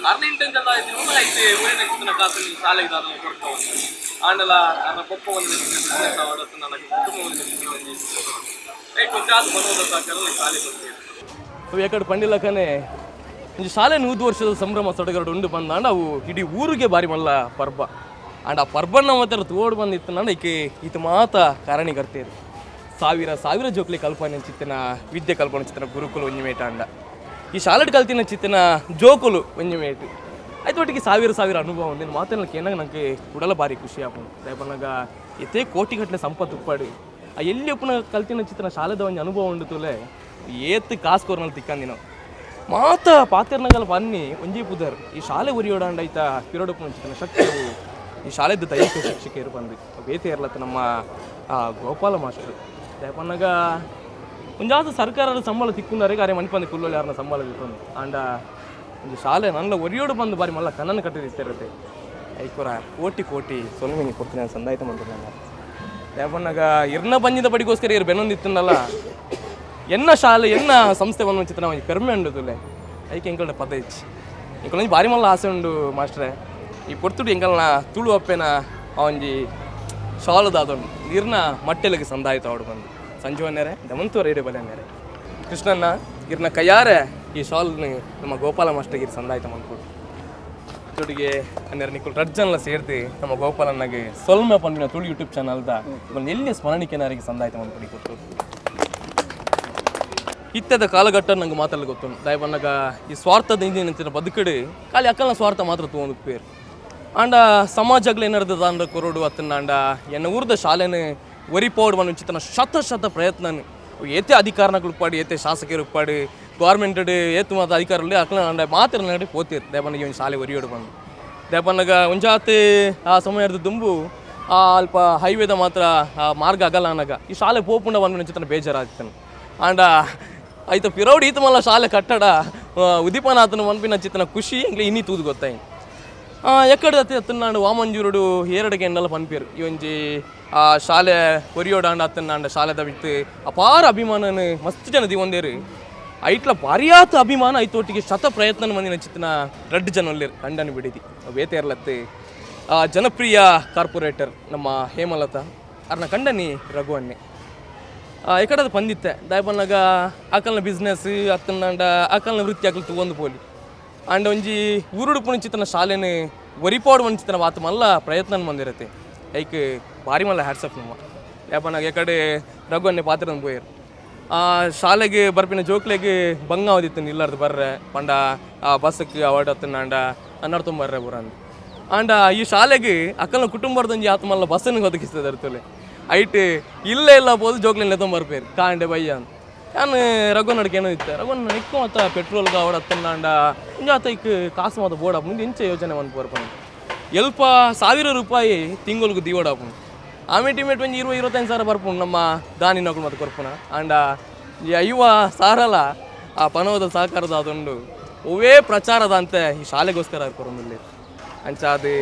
ಅರ್ನ ಇಂಟೆನ್ಷನ್ ಆಯ್ತು ಐತೆ ಊರಿನ ಚಿತ್ತನ ಕಾಸು ಶಾಲೆಗೆ ದಾದಲ ಕೊಡ್ತಾ ಆಂಡಲ ನನ್ನ ಪಪ್ಪ ಒಂದು ಬಿಸ್ನೆಸ್ ಆವಡತ್ತು ನನ್ನ ಕುಟುಂಬ ಒಂದು ಐಟ್ ಒಂಜಾತ್ ಮನೋದ ಸಾಕಲ್ಲ ಶಾಲೆ ಕೊಡ್ತೀವಿ. ಎಕಡೆ ಪಂಡಿಲಕನೆ ಒಂಜಿ ಶಾಲೆ 100 ವರ್ಷದ ಸಂಭ್ರಮ ಸಡಗರಡು ಉಂಡು ಬಂದಾಂಡ ಅವು ಇಡೀ ಊರಿಗೆ ಬಾರಿ ಮಲ್ಲ ಪರ್ಬ ಆಂಡ ಆ ಪರ್ಬನ್ನ ಮಾತ್ರ ತೋಡು ಬಂದಿತ್ತು ಈಕೆ ಈತ ಮಾತ ಕಾರಣಿಕರ್ತೇರು ಸಾವಿರ ಸಾವಿರ ಜೋಕ್ಲಿ ಕಲ್ಪನೆ ಚಿತ್ತನ ವಿದ್ಯೆ ಕಲ್ಪನೆ ಚಿತ್ತನ ಗುರುಕುಲು ಒಂಜಿ ಮೇಟ ಅಂಡ ಈ ಶಾಲೆಡ್ ಕಲ್ತಿನ ಚಿತ್ತನ ಜೋಕುಲು ಒಂಜಿ ಮೇಟು ಆಯ್ತು ಒಟ್ಟಿಗೆ ಸಾವಿರ ಸಾವಿರ ಅನುಭವ ಒಂದು ಮಾತನ್ನ ಕೇನಾಗ ನಂಗೆ ಉಡಲ ಬಾರಿ ಖುಷಿ ಆಪುಂಡು. ದಯಪನ್ನಾಗ ಎತ್ತೇ ಕೋಟಿಗಟ್ಟಲೆ ಸಂಪತ್ತು ಉಪ್ಪಾಡು ಆ ಎಲ್ಲಿ ಒಪ್ಪನ ಕಲ್ತಿನ ಚಿತ್ತನ ಶಾಲೆದ ಒಂಜಿ ಅನುಭವ ಉಂಡು ತುಲೆ ಏತ್ ಕಾಸು ಕೊರ್ನಲ್ಲಿ ತಿಕ್ಕಂದಿನ ಮಾತ ಪಾತೆರ್ನಗಲ ಬನ್ನಿ ಒಂಜಿ ಪುದರ್ ಈ ಶಾಲೆ ಉರಿಯೋಡಾಂಡ ಐತ ಪಿರೋಡಪ್ಪು ಮುಂಚಿತನ ಶಕ್ತಿ ಈ ಶಾಲೆದ ದೈಹಿಕ ಶಿಕ್ಷಕಿಯರು ಬಂದು ಬೇತೆ ಇರ್ಲತ್ತ ನಮ್ಮ ಗೋಪಾಲ ಮಾಸ್ಟರ್ ಪನ್ನಗ ಒಂಜಾತ ಸರ್ಕಾರದ ಸಂಬಳ ತಿಕ್ಕುಂದಾರೆ ಅರೆ ಮಣಿಪಂದಿ ಕುಲ್ಲಲ್ಲಿ ಯಾರನ್ನ ಸಂಬಳ ತಿಕ್ಕೊಂಡು ಆಂಡ ಒಂಜಿ ಶಾಲೆ ನನ್ನ ಒರಿಯೋಡು ಬಂದು ಬಾರಿ ಮಲ್ಲ ಕನ್ನನ್ನು ಕಟ್ಟಿದಿತ್ತಿರತ್ತೆ ಐಕೊರ ಕೋಟಿ ಕೋಟಿ ಸೊಲ್ಮಿನಿ ಕೊಡ್ತೀನಿ ನಾನು ಸಂದಾಯ್ತ ಮಂತ್ರಿ ದೇಪನ್ನಾಗ ಇರ್ನ ಬಂದಿದ್ದ ಬಡಿಗೋಸ್ಕರ ಇರ್ ಬೆನ್ನೊಂದಿತ್ತನ್ನಲ್ಲ ಎನ್ನ ಶಾಲೆ ಎನ್ನ ಸಂಸ್ಥೆ ಬಂದು ಚಿತ್ರ ಒಂಜಿ ಪೆರ್ಮೆ ಉಂಡು ತುಲೆ ಐಕೆ ಎಂಕಲ್ಡ ಪದ ಇಚ್ಚಿ ಎಂಕಲ್ ಬಾರಿ ಮಲ್ಲ ಆಸೆ ಉಂಡು ಮಾಸ್ಟ್ರೆ ಈ ಪೊರ್ತುಡು ಎಂಕಲ್ನ ತುಳು ಅಪ್ಪೆನ ಒಂಜಿ ಶಾಲದಾದೊಂಡು ನೀರ್ನ ಮಟ್ಟೆಲಗೆ ಸಂದಾಯಿತ ಅವಡು ಬಂದು ಸಂಜೀವನ್ಯರೆ ದಮಂತು ರೇಡಿಯೋ ಬಲೆ ಕೃಷ್ಣನ್ನ ಇರ್ನ ಕೈಯಾರೆ ಈ ಶಾಲ್ನ ನಮ್ಮ ಗೋಪಾಲ ಮಾಸ್ಟರ್ಗೆ ಸಂದಾಯ್ತ ಮಂದ್ಕೊಡು ಜೊತೆಗೆ ಹನ್ನೆರಡು ನಿಕ್ಕುಲ್ ರಡ್ ಜನಲ ಸೇರ್ದು ನಮ್ಮ ಗೋಪಾಲಣ್ಣಗೆ ಸೊಲ್ಮೆ ಪನ್ಪಿನ ತುಳು ಯೂಟ್ಯೂಬ್ ಚಾನಲ್ದ ಒಂದು ಎಲ್ಲಿ ಸ್ಮರಣಿಕೆನಾರಿಗೆ ಸಂದಾಯ್ತ ಮಂದ್ಕೊಡಿ ಕೊಟ್ಟು ಇತ್ತದ ಕಾಲಘಟ್ಟ ನಂಗೆ ಮಾತಾಡಲು ಗೊತ್ತು ದಯಪನ್ನಾಗ ಈ ಸ್ವಾರ್ಥದ ಹಿಂದಿನ ಬದುಕಡು ಖಾಲಿ ಅಕ್ಕಲ್ನ ಸ್ವಾರ್ಥ ಮಾತ್ರ ತಗೊಂಡು ಪೇರು ಆಂಡ ಸಮಾಜಗ್ಲ ಏನಾರ್ದ ದಾಂಡ ಕೊರಡು ಅತ್ತನ ಆಂಡ ಎನ್ನ ಊರ್ದ ಶಾಲೆನ ಒರಿಪೋಡು ಮನುಚಿತನ ಶತ ಶತ ಪ್ರಯತ್ನ ಏತೆ ಅಧಿಕಾರನಗಳು ಉಪ್ಪಾಡು ಏತೆ ಶಾಸಕರು ಉಪ್ಪಾಡು ಗೌರ್ಮೆಂಟ್ ಏತು ಮಾತ ಅಧಿಕಾರಲ್ಲಿ ಅಕ್ಕಲ ಆಂಡ ಮಾತ್ರ ನಡೆ ಪೋತಿರ್ ದಯಪನ್ನಾಗ ಇವನ್ ಶಾಲೆ ಒರಿಯೋಡು ಬಂದು ದಯಪನ್ನಾಗ ಒಂಜಾತೆ ಆ ಸಮಯದ ದುಂಬು ಆ ಅಲ್ಪ ಹೈವೇದ ಮಾತ್ರ ಆ ಮಾರ್ಗ ಅಗಲ ಅನ್ನಾಗ ಈ ಶಾಲೆ ಪೋಪುಂಡ ಬಂದು ಚಿತ್ರನ ಬೇಜಾರಾಗ್ತಾನೆ ಆಂಡ ಆಯ್ತು ಪಿರೌಡ್ ಈತ ಮಲ್ಲ ಶಾಲೆ ಕಟ್ಟಡ ಉದೀಪನಾಥನ ಮನ್ಪಿನ ಚಿತ್ತನ ಖುಷಿ ಎಂಗ್ಲೆ ಇನ್ನಿ ತೂದು ಗೊತ್ತಾಯಿ ಎಕ್ಕಡ ಅತ್ತನಾಂಡು ವಾಮಂಜೂರುಡು ಏರಡಿಗೆ ಎಂಡಲ ಪನ್ಪೇರು ಈ ಒಂಜಿ ಆ ಶಾಲೆ ಒರಿಯೋಡಾಂಡ ಅತ್ತನಾಂಡ ಶಾಲೆದ ಬಿತ್ತು ಅಪಾರ ಅಭಿಮಾನನ ಮಸ್ತ್ ಜನ ದಿವಂದೇರು ಐಟ್ಲ ಭಾರಿಯಾತ ಅಭಿಮಾನ ಐತೊಟ್ಟಿಗೆ ಶತ ಪ್ರಯತ್ನ ಮಂದಿನ ಚಿತ್ತನ ರಡ್ಡು ಜನ ಒಲ್ಲೇರು ಕಂಡನ ಬಿಡಿದಿ ಬೇತೇರ್ಲತ್ತು ಆ ಜನಪ್ರಿಯ ಕಾರ್ಪೊರೇಟರ್ ನಮ್ಮ ಹೇಮಲತಾ ಅರ್ನ ಕಂಡನಿ ರಘು ಅಣ್ಣೆ ಎಕಡದ ಪಂದಿತ್ತೆ ದಾಯಪನ್ನಾಗ ಆಕಲ್ನ ಬಿಸ್ನೆಸ್ ಅತ್ತನಾಂಡ ಆಕಲ್ನ ವೃತ್ತಿ ಆಕಲ್ ತಗೊಂಡು ಪೋಲಿ ಆಂಡ ಒಂಜಿ ಊರುಡು ಪುಣಿಚಿತನ ಶಾಲೆನ ಒರಿಪಾಡು ಮಂಚಿತನ ವಾತ ಮಲ್ಲ ಪ್ರಯತ್ನ ಬಂದಿರತ್ತೆ ಐಕ್ ಭಾರಿ ಮಲ್ಲ ಹ್ಯಾಟ್ಸಪ್ ನಮ್ಮ ಯಾಪನಾಗ ಎಕಡೆ ರಘು ಅನ್ನೆ ಪಾತ್ರ ಪೋಯರು ಆ ಶಾಲೆಗೆ ಬರ್ಪಿನ ಜೋಕ್ಲೆಗೆ ಬಂಗ ಅವದಿತ್ತು ಇಲ್ಲಾರ್ದು ಬರ್ರೆ ಪಂಡ ಆ ಬಸ್ಸಕ್ಕೆ ಅವಾರ್ಡ್ ಅತ್ತನಾಂಡ ಅನ್ನಡ್ತೊಂಬರ್ರೆ ಬರ್ರೆ ಬುರಂದು ಆಂಡ ಈ ಶಾಲೆಗೆ ಅಕ್ಕನ ಕುಟುಂಬದೊಂಜಿ ಆತ ಮಲ್ಲ ಬಸ್ಸನ್ನು ಒದಗಿಸ್ತದೆ ಅರ್ತಲೆ ಐಟ್ ಇಲ್ಲ ಇಲ್ಲ ಪೋದು ಜೋಕ್ಲಿನ ತೊಂಬರ್ಪೇರು ಕಾಂಡೆ ಬಯ್ಯ ಅಂತ ನಾನು ರಘುನಡ್ಕೆ ಏನೋ ಇತ್ತು ರಘುನ ನಿಕ್ಕು ಮತ್ತ ಪೆಟ್ರೋಲ್ಗೆ ಅವಡ ಅತ್ತನಾಂಡ ಇಂಜ ಆತ ಇಕ್ ಕಾಸು ಮಾತ ಬೋರ್ಡ್ ಮುಂದೆ ಇಂಚೆ ಯೋಜನೆ ಒಂದು ಪೋರ್ಪಂಡು ಎಲ್ಪ 1000 ರೂಪಾಯಿ ತಿಂಗಳಿಗೆ ದಿವಡಾಪುಂಡು ಆಮೇಲೆ ಟಿಮೇಟ್ ಒಂಜಿ 20 25 ಸಾವಿರ ಬರ್ಪುಂಡು ನಮ್ಮ ದಾನಿ ನೌಕರು ಮತ್ತು ಕೊರ್ಪುನ ಆಂಡ ಈ ಐವ ಸಾರಲ ಆ ಪನವದ ಸಹಕಾರದ ಅದೊಂದು ಒವೇ ಪ್ರಚಾರದ ಅಂತೆ ಈ ಶಾಲೆಗೋಸ್ಕರ ಕೊರೊಂದಿಲ್ಲ ಅಂಚ ಅದು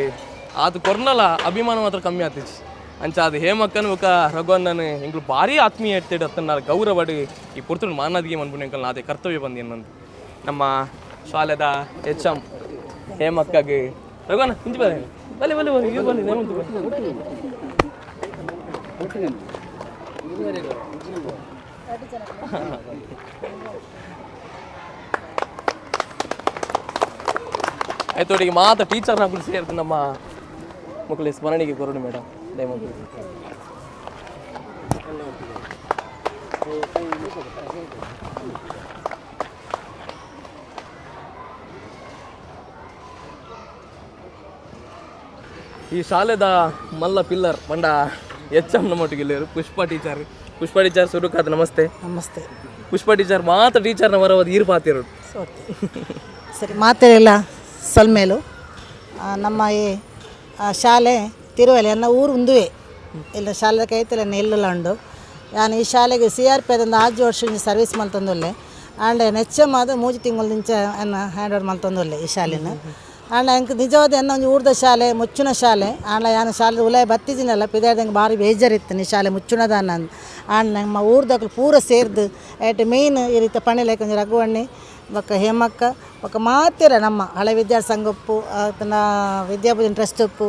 ಅದು ಕೊರ್ನಲ ಅಭಿಮಾನ ಮಾತ್ರ ಕಮ್ಮಿ ಆತಿச்சு ಅಂಚ ಅದು ಹೇಮಕ್ಕನ ಬೊಕ ರಘುವಣ್ಣನ ಎಂಕ್ಲು ಭಾರಿ ಆತ್ಮೀಯ ಇರ್ತಿಡ್ ಅತ್ತನ ಗೌರವಡು ಈ ಪೊರ್ತುಡು ಮಾನಾದಿಗೆ ಮನ್ಪುನ ಎಂಕಲ್ನ ಅದೇ ಕರ್ತವ್ಯ ಬಂದು ಎನ್ನಂದು ನಮ್ಮ ಶಾಲೆದ ಎಚ್ ಎಂ ಹೇಮಕ್ಕಗೆ ರಘುವಣ್ಣ ಇಂಚಿ ಬಲೆ ಬಲೆ ಬಲೆ ಬಲೆ ಇದು ಬಲೆ ನೇಮಂತು ಬಲೆ ಆಯ್ತು ಈಗ ಮಾತ ಟೀಚರ್ನ ಕೂಡ ಸೇರ್ದು ನಮ್ಮ ಮಕ್ಕಳ ಸ್ಮರಣಿಗೆ ಕೊರಡು ಮೇಡಮ್ ದಯಮಾಡಿ. ಈ ಶಾಲೆದ ಮಲ್ಲ ಪಿಲ್ಲರ್ ಪಂಡ ಎಚ್ ಎಂ ನಮ್ಮೊಟ್ಟಿಗೆ ಇಲ್ಲೇರು ಪುಷ್ಪ ಟೀಚರ್. ಪುಷ್ಪ ಟೀಚರ್ ಸುರುಕಾದ್ ನಮಸ್ತೆ. ನಮಸ್ತೆ. ಪುಷ್ಪ ಟೀಚರ್ ಮಾತ್ರ ಟೀಚರ್ನ ಬರೋದು ಈರು ಪಾತಿರು. ಸರಿ ಮಾತೆಲ್ಲ ಸೊಲ್ಮೇಲು ನಮ್ಮ ಈ ಶಾಲೆ ತಿರುವಲೆ ಎನ್ನ ಊರು ಉಂದುವೆ ಇಲ್ಲ ಶಾಲೆ ಕೈತಲೆ ನೆಲ್ಲುಲ ಉಂಡು. ನಾನು ಈ ಶಾಲೆಗೆ C R P ಆದಂದು ಆಜ್ ವರ್ಷ ಸರ್ವಿಸ್ ಮಲ್ತೊಂದುಲ್ಲೆ ಆಂಡ ಎಚ್ ಎಮ್ ಆದ ಮೂಜಿ ತಿಂಗಳು ಎನ್ನ ಹ್ಯಾಂಡ್ ಓವರ್ ಮಲ್ತೊಂದುಲ್ಲೆ ಈ ಶಾಲೆನ. ಆಂಡ ಎಂಕ್ ನಿಜವಾದ ಎನ್ನ ಒಂಜಿ ಊರ್ದ ಶಾಲೆ ಮುಚ್ಚುನ ಶಾಲೆ. ಆಂಡ ಯಾನ ಶಾಲೆ ಉಲಾಯ ಬತ್ತಿಜಿನಲ್ಲ ಪಿದಾಡ್ದಂಗೆ ಭಾರಿ ಬೇಜಾರಿತ್ತು ಈ ಶಾಲೆ ಮುಚ್ಚುನದಾನ ಅಂದ್. ಆಂಡ ನಮ್ಮ ಊರ್ದಕ್ಲು ಪೂರ ಸೇರ್ದು ಏಟ್ ಮೇಯ್ನ್ ಈ ರೀತಿ ಪಣಿಲೇಕ ಒಂಜಿ ರಘುವಣ್ಣಿ ಬೊಕ್ಕ ಹೇಮಕ್ಕ ಬೊಕ್ಕ ಮಾತೆರ ನಮ್ಮ ಹಳೆ ವಿದ್ಯಾರ್ಥಿ ಸಂಘ ಉಪ್ಪು ಆತನ ವಿದ್ಯಾಭೂಷಣ ಟ್ರಸ್ಟ್ ಉಪ್ಪು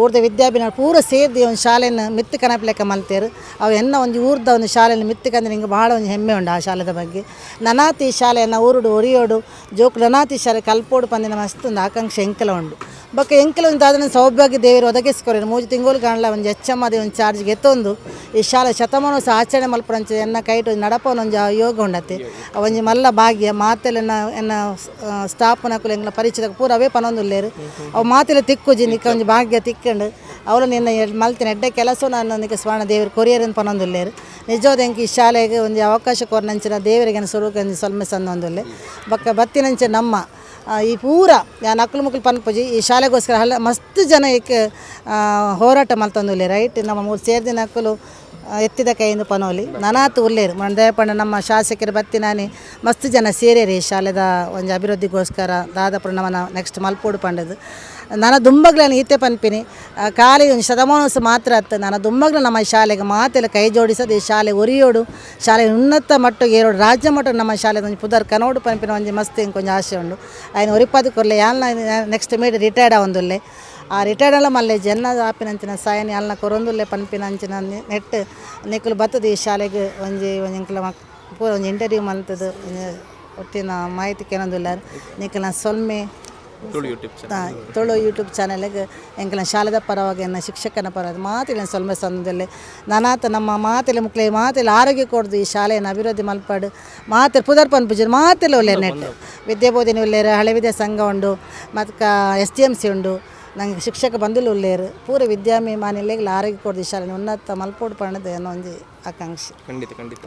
ಊರ್ದ ವಿದ್ಯಾಭಿನ ಪೂರ ಸೇರ್ದು ಒಂದು ಶಾಲೆನ ಮಿತ್ತು ಕನಪಲೆಕ್ಕ ಮಲ್ತೇರು. ಅವು ಎನ್ನ ಒಂಜಿ ಊರ್ದ ಒಂದು ಶಾಲೆನ ಮಿತ್ತು ಕಂದ್ರೆ ಹಿಂಗೆ ಭಾಳ ಒಂದು ಹೆಮ್ಮೆ ಉಂಡು ಆ ಶಾಲೆದ ಬಗ್ಗೆ. ನನಾತಿ ಶಾಲೆಯನ್ನು ಊರುಡು ಒರಿಯೋಡು ಜೋಕು ನನಾತಿ ಶಾಲೆ ಕಲ್ಪೋಡು ಪಂದಿನ ಮಸ್ತ್ ಒಂದು ಆಕಾಂಕ್ಷೆ ಎಂಕಲ ಉಂಡು. ಬೊಕ್ಕ ಎಂಕಲ ಒಂದು ದಾದನ ಸೌಭಾಗ್ಯ ದೇವರು ಒದಗಿಸ್ಕೊರಿ ಮೂಜಿ ತಿಂಗಳು ಕಾಣಲ ಒಂಜಿ ಹೆಚ್ಚಮ್ಮದೆ ಒಂದು ಚಾರ್ಜ್ ಗೆತ್ತೊಂದು ಈ ಶಾಲೆ ಶತಮಾನೋತ್ಸವ ಆಚರಣೆ ಮಲ್ಪುನಂಚ ಎನ್ನ ಕೈಟ್ ಒಂಜಿ ನಡಪವನ ಒಂಜಿ ಯೋಗ ಉಂಡತೆ. ಒಂಜಿ ಮಲ್ಲ ಭಾಗ್ಯ ಮಾತೆಲ್ಲ ಎನ್ನ ಎನ್ನ ಸ್ಟಾಪ್ನಕುಲು ಎಂಕ್ಲ ಪರಿಚಿತ ಪೂರ ಅವೇ ಪನೊಂದುಲ್ಲೇರು. ಅವು ಮಾತೆಲ್ಲ ತಿಕ್ಕುಜಿ ನಿಕ್ಕ ಒಂಜಿ ಭಾಗ್ಯ ತಿಕ್ಕಂಡು ಅವಳು ನಿನ್ನ ಮಲ್ತಿನ ಎಡ್ಡೆ ಕೆಲಸ ನಾನು ನಿಕ್ಕ ಸ್ವರ್ಣ ದೇವರು ಕೊರಿಯರ್ ಅಂತ ಪನೊಂದುಲ್ಲೇರು. ನಿಜವಾದ ಎಂಕ್ ಈ ಶಾಲೆಗೆ ಒಂಜಿ ಅವಕಾಶ ಕೊರ್ನಂಚಿನ ದೇವರಿಗೆ ಸ್ವರೂಪ ಒಂಜಿ ಸೊಲ್ಮೆ ಸಂದೊಂದುಲ್ಲೆ. ಬೊಕ್ಕ ಬತ್ತಿನಂಚ ನಮ್ಮ ಈ ಪೂರ ಯಾನ್ ಅಕ್ಲು ಮುಕ್ಲು ಪನ್ಪುಜಿ ಈ ಶಾಲೆಗೋಸ್ಕರ ಹಲ ಮಸ್ತ್ ಜನ ಇಕ್ ಹೋರಾಟ ಮಲ್ತೊಂದುಲ್ಲೆ ರೈಟ್. ನಮ್ಮ ಮೂರು ಸೇರ್ದಿನ ಅಕ್ಕಲು ಎತ್ತಿದ ಕೈಯಿಂದ ಪನೋಲಿ ನನಾತು ಉಲ್ಲೇರು ಮಂದಯಪಂಡ ನಮ್ಮ ಶಾಸಕರು ಬತ್ತಿನಾನಿ ಮಸ್ತ್ ಜನ ಸೇರ್ಯಾರು ಈ ಶಾಲೆದ ಒಂಜಿ ಅಭಿವೃದ್ಧಿಗೋಸ್ಕರ ದಾದಾಪುರ ನಮ್ಮನ ನೆಕ್ಸ್ಟ್ ಮಲ್ಪೋಡು ಪಂಡದು. ನನ ದುಂಬಗ್ಲನ ಈತೆ ಪನ್ಪಿನಿ ಖಾಲಿ ಒಂದು ಶತಮಾನೋತ್ಸವ ಮಾತ್ರ ಅತ್ತ ನನ್ನ ದುಂಬಗ್ಲ ನಮ್ಮ ಶಾಲೆಗೆ ಮಾತೆಲ್ಲ ಕೈ ಜೋಡಿಸೋದು ಈ ಶಾಲೆ ಒರಿಯೋಡು ಶಾಲೆ ಉನ್ನತ ಮಟ್ಟಕ್ಕೆ ಏರೋಡು ರಾಜ್ಯ ಮಟ್ಟ ನಮ್ಮ ಶಾಲೆ ಒಂಜಿ ಪುದರ್ ಕನೋಡು ಪನ್ಪಿನ ಒಂಜಿ ಮಸ್ತ್ ಇಂಕ್ ಒಂಜಿ ಆಸೆ ಉಂಡು. ಆಯ್ನ ಒರಿಪಾದ ಕೊರ್ಲೆ ಯಾಲ್ನ ನೆಕ್ಸ್ಟ್ ಮೇಡ್ ರಿಟೈರ್ಡ್ ಆವೊಂದುಲ್ಲೆ. ಆ ರಿಟೈರ್ಡ್ ಅಲ್ಲ ಮಲ್ಲೆ ಜನ ಆಪಿನಂಚಿನ ಸಾಯನಿ ಅಲ್ನ ಕೊರೊಂದುಲ್ಲೆ ಪನ್ಪಿನಂಚಿನ ನೆಟ್ ನಿಕುಲು ಬತ್ತದ ಈ ಶಾಲೆಗೆ ಒಂಜಿ ಒಂಜಿ ಎಂಕ್ಲ ಪೂರ ಒಂಜಿ ಇಂಟರ್ವ್ಯೂ ಮಲ್ತದ ಒಂಜಿ ಒಟ್ಟಿನ ಮಾಹಿತಿ ಕೇನೊಂದುಲ್ಲಾರ್ ನಿಕಲ್ನ ಸೊಲ್ಮೆ Tulu YouTube channel. Tulu YouTube ಚಾನಲ್ಗೆ ಎಂಕಲ್ನ ಶಾಲೆದ ಪರವಾಗಿ ಎನ್ನ ಶಿಕ್ಷಕನ ಪರವಾಗಿ ಮಾತಿನ ಸೊಲ್ಮೆ ಸಂದಲ್ಲೇ ನಾನಾತ ನಮ್ಮ ಮಾತೆಲ್ಲ ಮುಕ್ಲೆ ಮಾತೆಲ್ಲ ಆರೋಗ್ಯ ಕೊಡ್ದು ಈ ಶಾಲೆಯನ್ನು ಅಭಿವೃದ್ಧಿ ಮಲ್ಪಾಡು ಮಾತೆ ಪುದರ್ ಪನ್ಪುಜರು ಮಾತೆಲ್ಲ ಒಳ್ಳೆ ನೆಟ್ ವಿದ್ಯಾಬೋಧನೆ ಉಲ್ಲೇರು ಹಳೆ ವಿದ್ಯಾ ಸಂಘ ಉಂಡು ಮತ್ತು SDMC ಉಂಡು ನಂಗೆ ಶಿಕ್ಷಕ ಬಂಧುಲು ಉಲ್ಲೇರು ಪೂರ ವಿದ್ಯಾಭಿಮಾನಿಗಳಿಗೆ ಆರೋಗ್ಯ ಕೊಡ್ದು ಈ ಶಾಲೆ ಉನ್ನತ ಮಲ್ಪೋಡು ಪಣ್ಣದು ಅನ್ನೋ ಒಂಜಿ ಆಕಾಂಕ್ಷೆ. ಖಂಡಿತ ಖಂಡಿತ.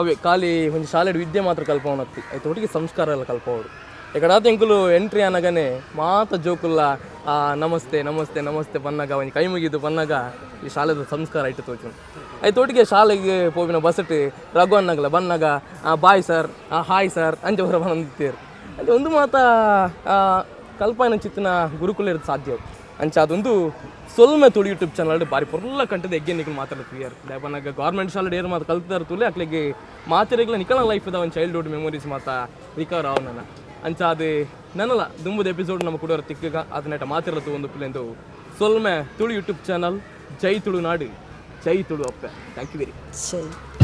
ಅವೇ ಖಾಲಿ ಒಂಜಿ ಶಾಲೆಡ್ ವಿದ್ಯೆ ಮಾತ್ರ ಕಲ್ಪವನತ್ತಿ ಆಯ್ತು ಒಟ್ಟಿಗೆ ಸಂಸ್ಕಾರ ಎಲ್ಲ ಕಲ್ಪವಡು. ಎಕಡಾತ ಎಂಕುಲು ಎಂಟ್ರಿ ಅನಗನೆ ಮಾತ ಜೋಕುಲ್ಲ ನಮಸ್ತೆ ನಮಸ್ತೆ ನಮಸ್ತೆ ಬನ್ನಾಗ ಒಂಜಿ ಕೈ ಮುಗಿದು ಬನ್ನಾಗ ಈ ಶಾಲೆದ ಸಂಸ್ಕಾರ ಇಟ್ಟು ತೋಚು. ಆಯ್ತು ಒಟ್ಟಿಗೆ ಶಾಲೆಗೆ ಪೋಪಿನ ಬಸಟ್ ರಘು ಅನ್ನಗಲ ಬನ್ನಾಗ ಬಾಯ್ ಸರ್ ಹಾಯ್ ಸರ್ ಅಂಚೆ ಹೊರ ಬಂದಿತ್ತೇರು. ಅಲ್ಲಿ ಒಂದು ಮಾತ ಕಲ್ಪನ ಚಿತ್ತಿನ ಗುರುಕುಲ ಇರೋದು ಸಾಧ್ಯ ಅಂಚ ಅದೊಂದು ಸೊಲ್ಮೆ ತುಳು ಯೂಟ್ಯೂಬ್ ಚಾನಲ್ ಬಾರಿ ಪೊರ್ಲ ಕಂಟದ ಎಗ್ಗೆ ನಿಕಲ್ ಮಾತಾಡ್ತೀಯಾರ ಬನ್ನಾಗ ಗೌರ್ಮೆಂಟ್ ಶಾಲೆ ಏರು ಮಾತು ಕಲ್ತಾರ ತುಲೆ ಅಕ್ಲಿಗೆ ಮಾತಿರಗ್ಲ ನಿಕಲ ಲೈಫ್ದ ಒಂದು ಚೈಲ್ಡ್ಹುಡ್ ಮೆಮೊರೀಸ್ ಮಾತಾ ರಿಕವರ್ ಆವ್ ನನ್ನ ಅಂಚ ಅದು ನನ್ನಲ್ಲ ದುಂಬುದ ಎಪಿಸೋಡ್ ನಮ್ಮ ಕುಡೋರ ತಿಕ್ಕಗ ಅದನ್ನೆಟ ಮಾತಿರತ್ತು ಒಂದು ಪಿಲ್ಲೆಂದು ಸೊಲ್ಮೆ ತುಳು ಯೂಟ್ಯೂಬ್ ಚಾನಲ್. ಜೈ ತುಳುನಾಡು, ಜೈ ತುಳು ಅಪ್ಪೆ. Thank you very much.